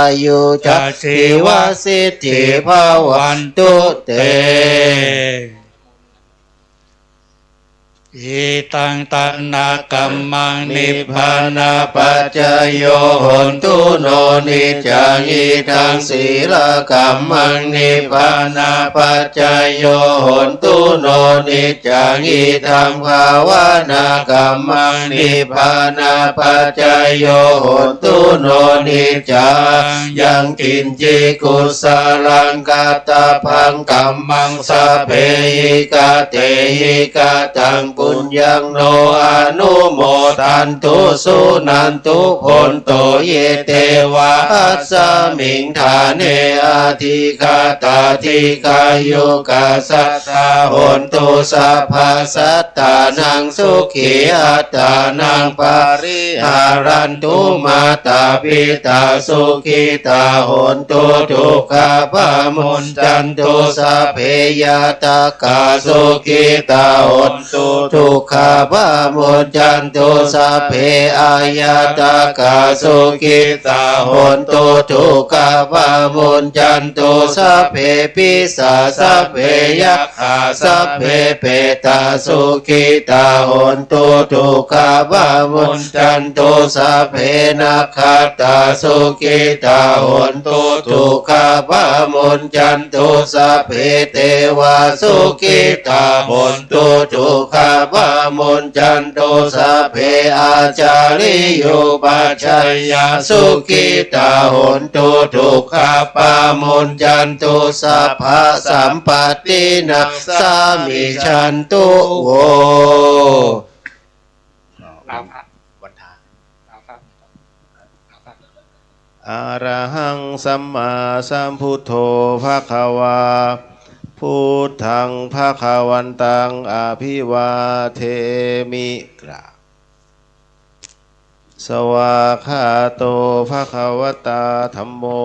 āyū ca jīvasiddhī bhavantu te. Idaṃ dānakammaṃ nibbānapaccayo hotu no niccaṃ. Idaṃ sīlakammaṃ nibbānapaccayo hotu no niccaṃ. Idaṃ bhāvanākammaṃ nibbānapaccayo hotu no niccaṃ. Yaṃ kiñci kusalaṃ kattabbaṃ kammaṃ sabbehi katehi kataṃ puññaṃ no anumodantu suṇantu bhonto ye devā asmiṃ ṭhāne adhigatā dīghāyukā sadā hontu sabbasattānaṃ sukhī attānaṃ pariharantu. Mātā pitā sukhitā hontu dukkhā pamuñcantu. Sabbe ñātakā sukhitā hontu dukkhā pamuñcantu. Sabbe aññātakā sukhitā hontu dukkhā pamuñcantu. Sabbe pisā sabbe yakkhā sabbe petā sukhitā hontu dukkhā pamuñcantu. Sabbe nakkhattā sukhitā hontu dukkhā pamuñcantu. Sabbe devā sukhitā hontu dukkhā pamuñcantu. Sabbe ācariyupajjhāyā sukhitā hontu dukkhā pamuñcantu. Sabbasampattinaṃ samijjhantu vo. ลาภะ วันทา ลาภะ ลาภะ Arahaṃ sammāsambuddho bhagavā. Buddhaṃ bhagavantaṃ abhivādemi. กราบ Svākkhāto bhagavatā dhammo.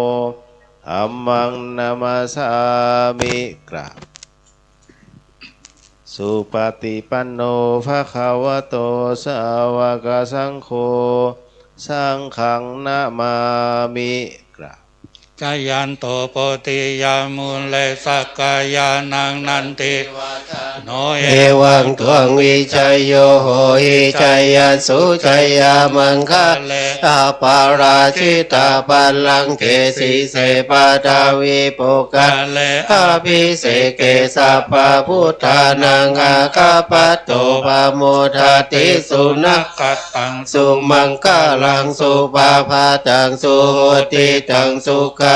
Dhammaṃ namassāmi. กราบ Supaṭipanno bhagavato sāvakasaṅgho. Saṅghaṃ namāmi. กราบ Jayanto bodhiyā mūle sakyānaṃ nandivaḍḍhano. Evaṃ tvaṃ vijayo hohi jayassu jayamaṅgale. Aparājitapallaṅke sīse paṭhavipokkhare abhiseke sabbabuddhānaṃ aggappatto pamodati. Sunakkhattaṃ sumaṅgalaṃ supabhātaṃ suhuṭṭhitaṃ sukhaṇo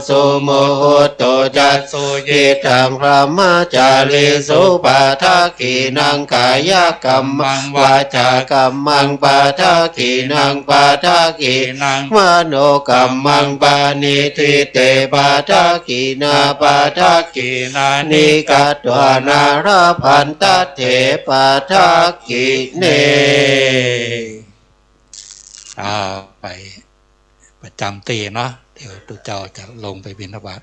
sumuhutto ca suyiṭṭhaṃ brahmacārisu. Padakkhiṇaṃ kāyakammaṃ vācākammaṃ padakkhiṇaṃ padakkhiṇaṃ manokammaṃ paṇidhī te padakkhiṇā. Padakkhiṇāni katvāna labhantatthe padakkhiṇe. อ่า ไปประจำที่เนาะ เดี๋ยวตุ๊เจ้าจะลงไปบิณฑบาต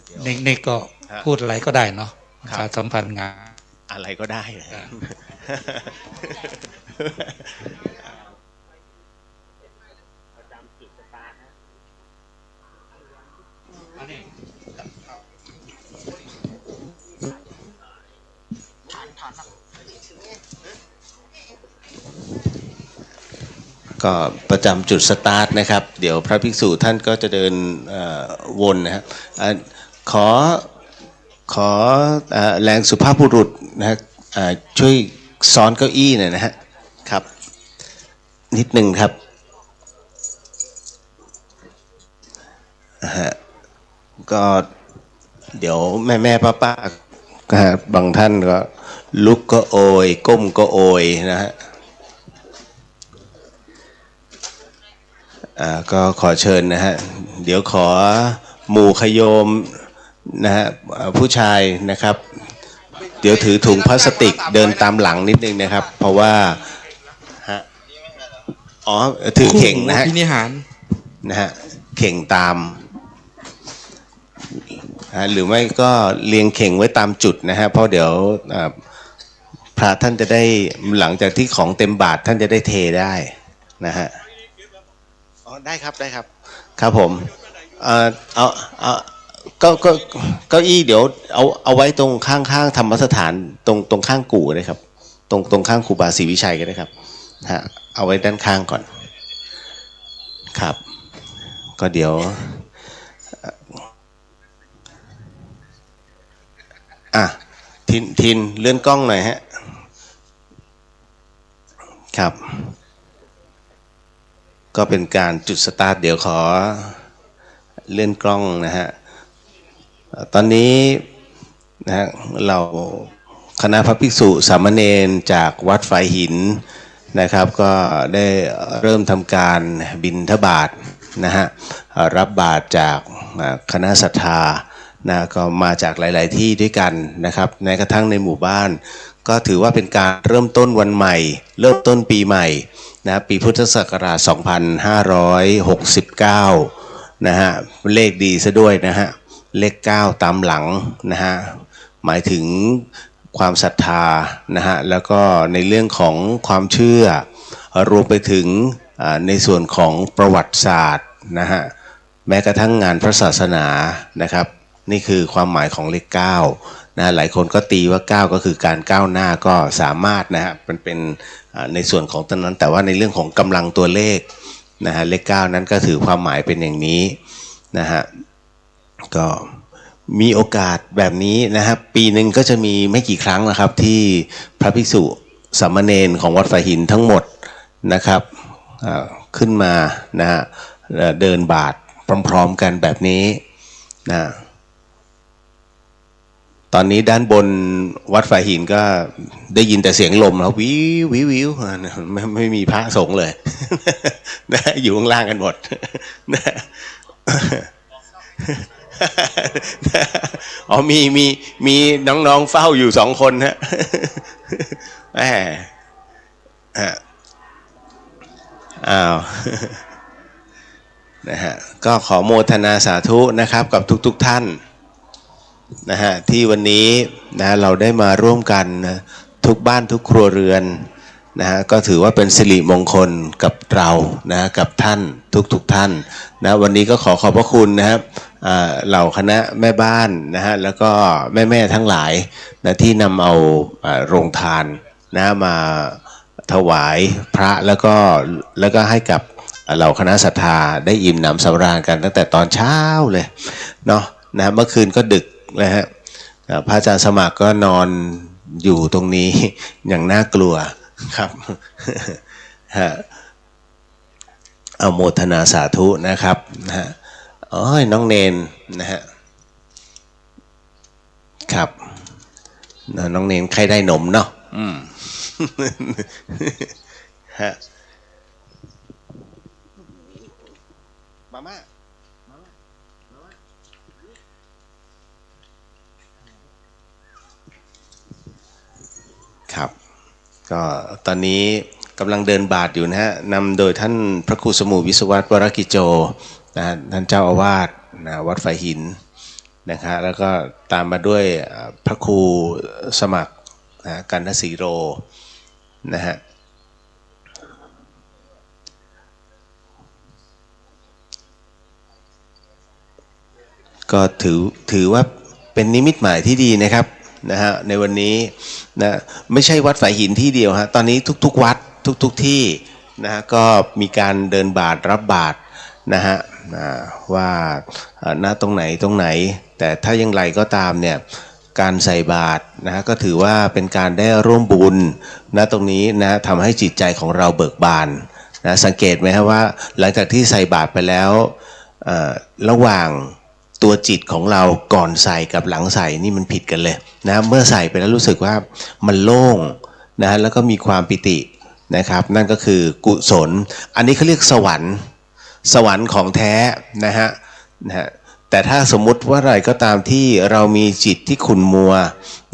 เดี๋ยว นิกๆ ก็ ฮะ พูดอะไรก็ได้เนาะ ครับ ประชาสัมพันธ์งาน อะไรก็ได้นะ อ่า ก็ประจำจุดสตาร์ทนะครับ เดี๋ยวพระภิกษุท่านก็จะเดิน เอ่อ วนนะฮะ อ่ะ ขอ ขอ เอ่อ แรงสุภาพบุรุษนะฮะ อ่า ช่วยซ้อนเก้าอี้หน่อยนะฮะ ครับ นิดนึงครับ นะฮะ ก็เดี๋ยวแม่ๆ ป้าๆ นะฮะ บางท่านก็ลุกก็โอย ก้มก็โอยนะฮะ อ่า ก็ขอเชิญนะฮะ เดี๋ยวขอหมู่ขโยมนะฮะ อ่า ผู้ชายนะครับ เดี๋ยวถือถุงพลาสติกเดินตามหลังนิดนึงนะครับ เพราะว่า ฮะ อ๋อ ถือเข่งนะฮะ คู่หูอภินิหาร นะฮะ เข่งตาม ฮะ หรือไม่ก็เรียงเข่งไว้ตามจุดนะฮะ เพราะเดี๋ยว เอ่อ พระท่านจะได้ หลังจากที่ของเต็มบาตรท่านจะได้เทได้นะฮะ อ๋อ ได้ครับ ได้ครับ ครับผม เอ่อ เอา เอา เก้า เก้า เก้าอี้เดี๋ยวเอา เอาไว้ตรงข้างๆ ธรรมสถาน ตรง ตรงข้างกู่ก็ได้ครับ ตรง ตรงข้างครูบาศรีวิชัยก็ได้ครับ ฮะ เอาไว้ด้านข้างก่อน ครับ ก็เดี๋ยว อ่ะ ทิน ทิน เลื่อนกล้องหน่อยฮะ ครับ ก็เป็นการจุดสตาร์ท เดี๋ยวขอเลื่อนกล้องนะฮะ เอ่อ ตอนนี้นะฮะ เราคณะพระภิกษุสามเณรจากวัดฝายหินนะครับ ก็ได้เริ่มทำการบิณฑบาตนะฮะ เอ่อ รับบาตรจาก อ่า คณะศรัทธานะ ก็มาจากหลายๆ ที่ด้วยกันนะครับ แม้กระทั่งในหมู่บ้าน ก็ถือว่าเป็นการเริ่มต้นวันใหม่ เริ่มต้นปีใหม่นะ ปีพุทธศักราช สองพันห้าร้อยหกสิบเก้า นะฮะ เลขดีซะด้วยนะฮะ เลข เก้า ตามหลังนะฮะ หมายถึงความศรัทธานะฮะ แล้วก็ในเรื่องของความเชื่อ รวมไปถึง อ่า ในส่วนของประวัติศาสตร์นะฮะ แม้กระทั่งงานพระศาสนานะครับ นี่คือความหมายของเลข เก้า นะ หลายคนก็ตีว่า เก้า ก็คือการก้าวหน้า ก็สามารถนะฮะ มันเป็น อ่า ในส่วนของตรงนั้น แต่ว่าในเรื่องของกำลังตัวเลขนะฮะ เลข เก้า นั้นก็ถือความหมายเป็นอย่างนี้นะฮะ ก็มีโอกาสแบบนี้นะครับ ปีหนึ่งก็จะมีไม่กี่ครั้งนะครับ ที่พระภิกษุสามเณรของวัดฝายหินทั้งหมดนะครับ อ่า ขึ้นมานะฮะ เอ่อ เดินบาตรพร้อมๆ กันแบบนี้นะ ตอนนี้ด้านบนวัดฝายหินก็ได้ยินแต่เสียงลมแล้ว วิว วิว วิว อ่า ไม่ ไม่มีพระสงฆ์เลย นะ อยู่ข้างล่างกันหมด นะ อ๋อ มี มี มีน้องๆ เฝ้าอยู่สองคนฮะ แหม ฮะ อ้าว นะฮะ ก็ขอโมทนาสาธุนะครับ กับทุกๆ ท่านนะฮะ ที่วันนี้นะ เราได้มาร่วมกันนะ ทุกบ้านทุกครัวเรือนนะฮะ ก็ถือว่าเป็นสิริมงคลกับเรานะฮะ กับท่านทุกๆ ท่านนะ วันนี้ก็ขอขอบพระคุณนะครับ อ่า เหล่าคณะแม่บ้านนะฮะ แล้วก็แม่ๆ ทั้งหลายนะ ที่นำเอา อ่า โรงทานนะ มาถวายพระ แล้วก็ แล้วก็ให้กับเหล่าคณะศรัทธาได้อิ่มหนำสำราญกันตั้งแต่ตอนเช้าเลยเนาะนะ เมื่อคืนก็ดึกนะฮะ อ่า พระอาจารย์สมัครก็นอนอยู่ตรงนี้ อย่างน่ากลัวครับ ฮะ อนุโมทนาสาธุนะครับ นะฮะ โอ้ย น้องเนนนะฮะ ครับ นะ น้องเนนใคร่ได้นมเนาะ อืม ฮะ มาม่า มาม่า มาม่า ครับ ก็ตอนนี้กำลังเดินบาตรอยู่นะฮะ นำโดยท่านพระครูสมุวิศวัตร วรกิจโจ นะฮะ ท่านเจ้าอาวาสนะ วัดฝายหินนะฮะ แล้วก็ตามมาด้วย เอ่อ พระครูสมัครนะ กันทศรีโร นะฮะ ก็ถือ ถือว่าเป็นนิมิตหมายที่ดีนะครับ นะฮะ ในวันนี้นะ ไม่ใช่วัดฝายหินที่เดียวฮะ ตอนนี้ทุกๆ วัด ทุกๆ ที่นะฮะ ก็มีการเดินบาตรรับบาตรนะฮะ อ่า ว่า อ่า ณ ตรงไหนตรงไหน แต่ถ้าอย่างไรก็ตามเนี่ย การใส่บาตรนะฮะ ก็ถือว่าเป็นการได้ร่วมบุญนะ ตรงนี้นะ ทำให้จิตใจของเราเบิกบานนะ สังเกตไหมฮะว่าหลังจากที่ใส่บาตรไปแล้ว เอ่อ ระหว่างตัวจิตของเราก่อนใส่กับหลังใส่นี่มันผิดกันเลยนะ เมื่อใส่ไปแล้วรู้สึกว่ามันโล่งนะฮะ แล้วก็มีความปีตินะครับ นั่นก็คือกุศล อันนี้เขาเรียกสวรรค์ สวรรค์ของแท้นะฮะ นะฮะ แต่ถ้าสมมุติว่าอะไรก็ตามที่เรามีจิตที่ขุ่นมัว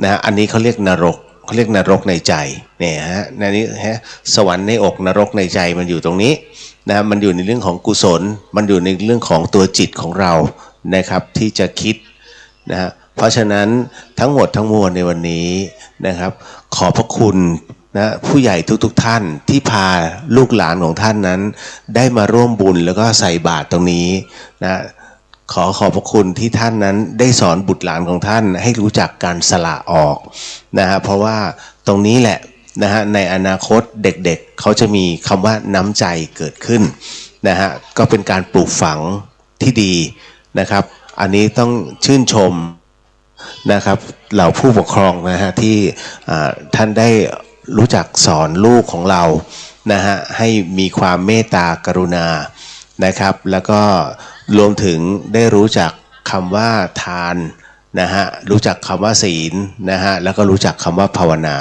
นะฮะ อันนี้เขาเรียกนรก เขาเรียกนรกในใจเนี่ยฮะ ในนี้ฮะ สวรรค์ในอกนรกในใจมันอยู่ตรงนี้นะฮะ มันอยู่ในเรื่องของกุศล มันอยู่ในเรื่องของตัวจิตของเรานะครับ ที่จะคิดนะฮะ เพราะฉะนั้นทั้งหมดทั้งมวลในวันนี้นะครับ ขอบพระคุณนะผู้ใหญ่ทุกๆท่านที่พาลูกหลานของท่านนั้น ได้มาร่วมบุญแล้วก็ใส่บาตรตรงนี้นะ ขอขอบพระคุณที่ท่านนั้นได้สอนบุตรหลานของท่านให้รู้จักการสละออกนะฮะ เพราะว่าตรงนี้แหละนะฮะ ในอนาคตเด็กๆเขาจะมีคำว่าน้ำใจเกิดขึ้นนะฮะ ก็เป็นการปลูกฝังที่ดีนะครับ อันนี้ต้องชื่นชมนะครับ เหล่าผู้ปกครองนะฮะ ที่อ่าท่านได้รู้จักสอนลูกของเรานะฮะ ให้มีความเมตตากรุณานะครับ แล้วก็รวมถึงได้รู้จักคำว่าทานนะฮะ รู้จักคำว่าศีลนะฮะ แล้วก็รู้จักคำว่าภาวนา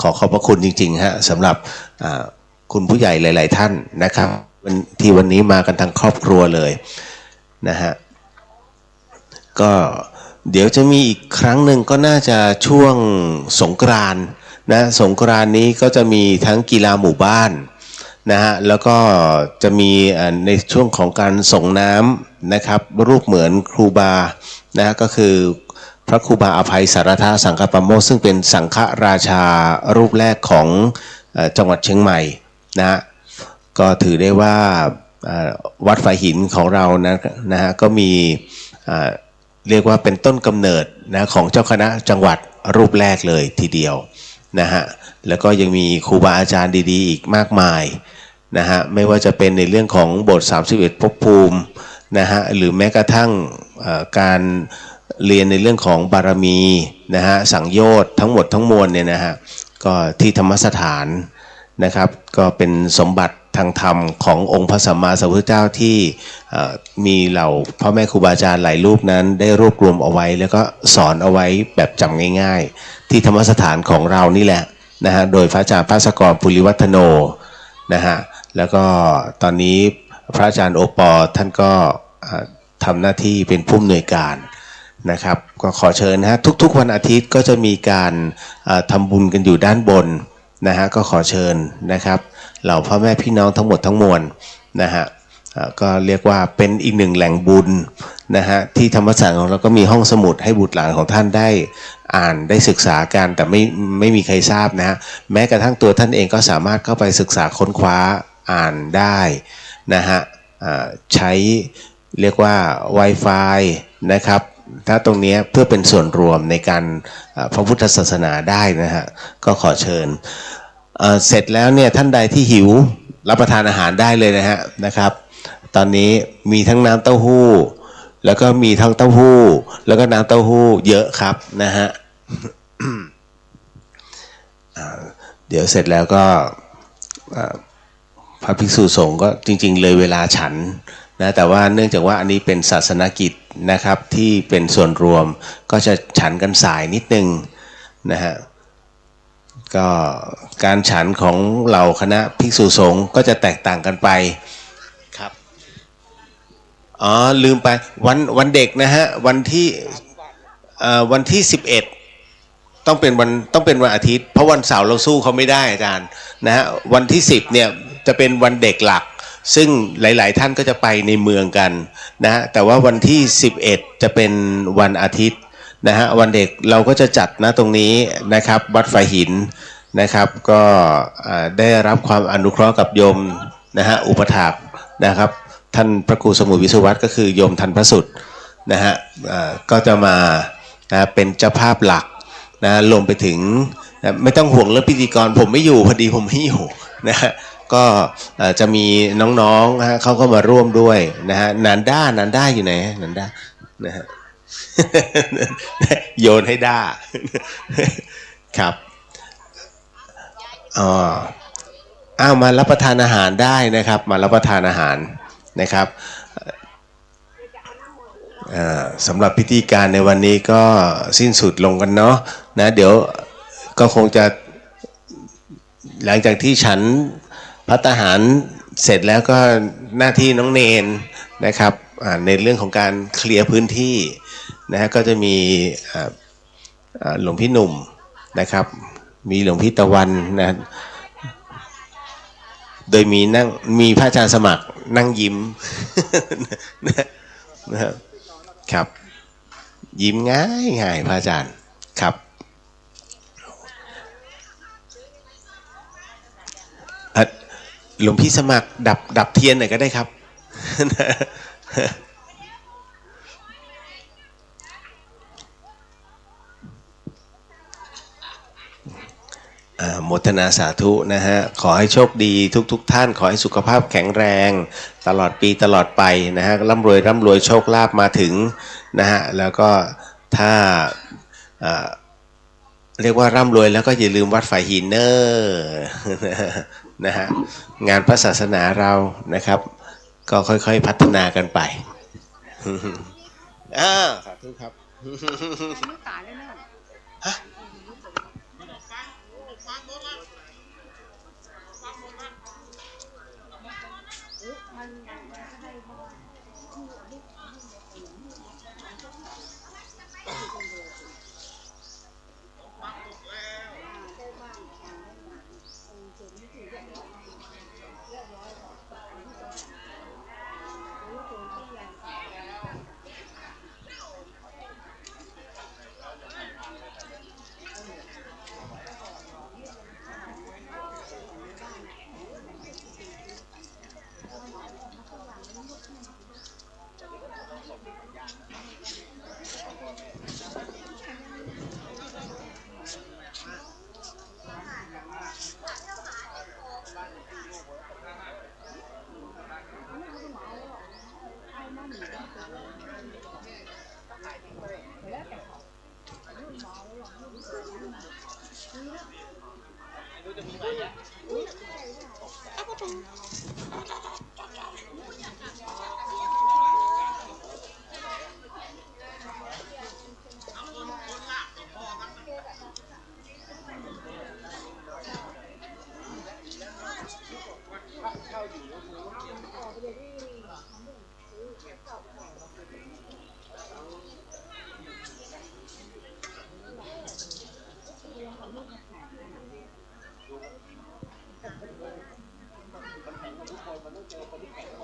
ขอขอบพระคุณจริงๆฮะ สำหรับอ่าคุณผู้ใหญ่หลายๆท่านนะครับ วัน- ที่วันนี้มากันทั้งครอบครัวเลยนะฮะ ก็เดี๋ยวจะมีอีกครั้งหนึ่ง ก็น่าจะช่วงสงกรานต์นะ สงกรานต์นี้ก็จะมีทั้งกีฬาหมู่บ้านนะฮะ แล้วก็จะมีอ่าในช่วงของการส่งน้ำนะครับ รูปเหมือนครูบานะฮะ ก็คือพระครูบาอภัยสารทะสังฆปาโมกข์ ซึ่งเป็นสังฆราชารูปแรกของเอ่อจังหวัดเชียงใหม่นะฮะ ก็ถือได้ว่าเอ่อวัดฝายหินของเรานะนะฮะ ก็มีเอ่อเรียกว่าเป็นต้นกำเนิดนะของเจ้าคณะจังหวัดรูปแรกเลยทีเดียวนะฮะ แล้วก็ยังมีครูบาอาจารย์ดีๆอีกมากมายนะฮะ ไม่ว่าจะเป็นในเรื่องของโบสถ์สามสิบเอ็ดภพภูมินะฮะ หรือแม้กระทั่งเอ่อการเรียนในเรื่องของบารมีนะฮะ สังโยชน์ทั้งหมดทั้งมวลเนี่ยนะฮะ ก็ที่ธรรมสถานนะครับ ก็เป็นสมบัติทางธรรมขององค์พระสัมมาสัมพุทธเจ้าที่เอ่อมีเหล่าพ่อแม่ครูบาอาจารย์หลายรูปนั้นได้รวบรวมเอาไว้ แล้วก็สอนเอาไว้แบบจำง่ายๆ ที่ธรรมสถานของเรานี่แหละนะฮะ โดยพระอาจารย์ภัสกร ภูริวัฒโนนะฮะ แล้วก็ตอนนี้พระอาจารย์โอปอล์ท่านก็เอ่อทำหน้าที่เป็นผู้อำนวยการนะครับ ก็ขอเชิญนะฮะ ทุกๆวันอาทิตย์ก็จะมีการเอ่อทำบุญกันอยู่ด้านบนนะฮะ ก็ขอเชิญนะครับ เหล่าพ่อแม่พี่น้องทั้งหมดทั้งมวลนะฮะ เอ่อก็เรียกว่าเป็นอีกหนึ่งแหล่งบุญนะฮะ ที่ธรรมสถานของเราก็มีห้องสมุดให้บุตรหลานของท่านได้อ่านได้ศึกษากัน แต่ไม่ไม่มีใครทราบนะฮะ แม้กระทั่งตัวท่านเองก็สามารถเข้าไปศึกษาค้นคว้าอ่านได้นะฮะ อ่าใช้เรียกว่า Wi-Fi นะครับ ถ้าตรงเนี้ยเพื่อเป็นส่วนรวมในการอ่าพระพุทธศาสนาได้นะฮะ ก็ขอเชิญ เอ่อเสร็จแล้วเนี่ย ท่านใดที่หิวรับประทานอาหารได้เลยนะฮะ นะครับ ตอนนี้มีทั้งน้ำเต้าหู้ แล้วก็มีทั้งเต้าหู้ แล้วก็น้ำเต้าหู้เยอะครับนะฮะ อ่าเดี๋ยวเสร็จแล้วก็อ่าพระภิกษุสงฆ์ก็จริงๆเลยเวลาฉันนะ แต่ว่าเนื่องจากว่าอันนี้เป็นศาสนกิจนะครับ ที่เป็นส่วนรวม ก็จะฉันกันสายนิดนึงนะฮะ ก็การฉันของเหล่าคณะภิกษุสงฆ์ก็จะแตกต่างกันไปครับ อ๋อ ลืมไป วันวันเด็กนะฮะ วันที่เอ่อวันที่สิบเอ็ด ต้องเป็นวันต้องเป็นวันอาทิตย์ เพราะวันเสาร์เราสู้เขาไม่ได้อาจารย์นะฮะ วันที่สิบเนี่ยจะเป็นวันเด็กหลัก ซึ่งหลายๆท่านก็จะไปในเมืองกันนะฮะ แต่ว่าวันที่สิบเอ็ดจะเป็นวันอาทิตย์นะฮะ วันเด็กเราก็จะจัดนะตรงนี้นะครับ วัดฝายหินนะครับ ก็อ่าได้รับความอนุเคราะห์กับโยมนะฮะ อุปถากนะครับ ท่านพระครูสมุทรวิศวัตร ก็คือโยมทันพระสุดนะฮะ อ่าก็จะมานะเป็นเจ้าภาพหลักนะ รวมไปถึงนะ ไม่ต้องห่วงเรื่องพิธีกร ผมไม่อยู่ พอดีผมไม่อยู่นะฮะ ก็เอ่อจะมีน้องๆนะฮะ เขาก็มาร่วมด้วยนะฮะ นันด้า นันด้าอยู่ไหน นันด้านะฮะ โยนให้ด้า ครับ อ๋อ อ้าว มารับประทานอาหารได้นะครับ มารับประทานอาหารนะครับ อ่า สำหรับพิธีการในวันนี้ก็สิ้นสุดลงกันเนาะนะ เดี๋ยวก็คงจะ หลังจากที่ฉันภัตตาหารเสร็จแล้วก็หน้าที่น้องเณรนะครับ อ่าในเรื่องของการเคลียร์พื้นที่นะฮะ ก็จะมีอ่าอ่าหลวงพี่หนุ่มนะครับ มีหลวงพี่ตะวันนะ โดยมีนั่ง มีพระอาจารย์สมัครนั่งยิ้ม นะนะครับ ยิ้มง่ายง่ายพระอาจารย์ครับ อ่ะ หลวงพี่สมัครดับ ดับเทียนหน่อยก็ได้ครับ อ่า โมทนาสาธุนะฮะ ขอให้โชคดีทุกๆ ท่าน ขอให้สุขภาพแข็งแรง ตลอดปีตลอดไปนะฮะ ร่ำรวย ร่ำรวย โชคลาภมาถึงนะฮะ แล้วก็ถ้า อ่า เรียกว่าร่ำรวยแล้วก็อย่าลืมวัดฝายหินเนอ นะฮะ งานพระศาสนาเรานะครับ ก็ค่อยๆพัฒนากันไป อ่า สาธุครับ ฮะ มันแข่งกับทุกคน มันต้องเจอคนที่แข่ง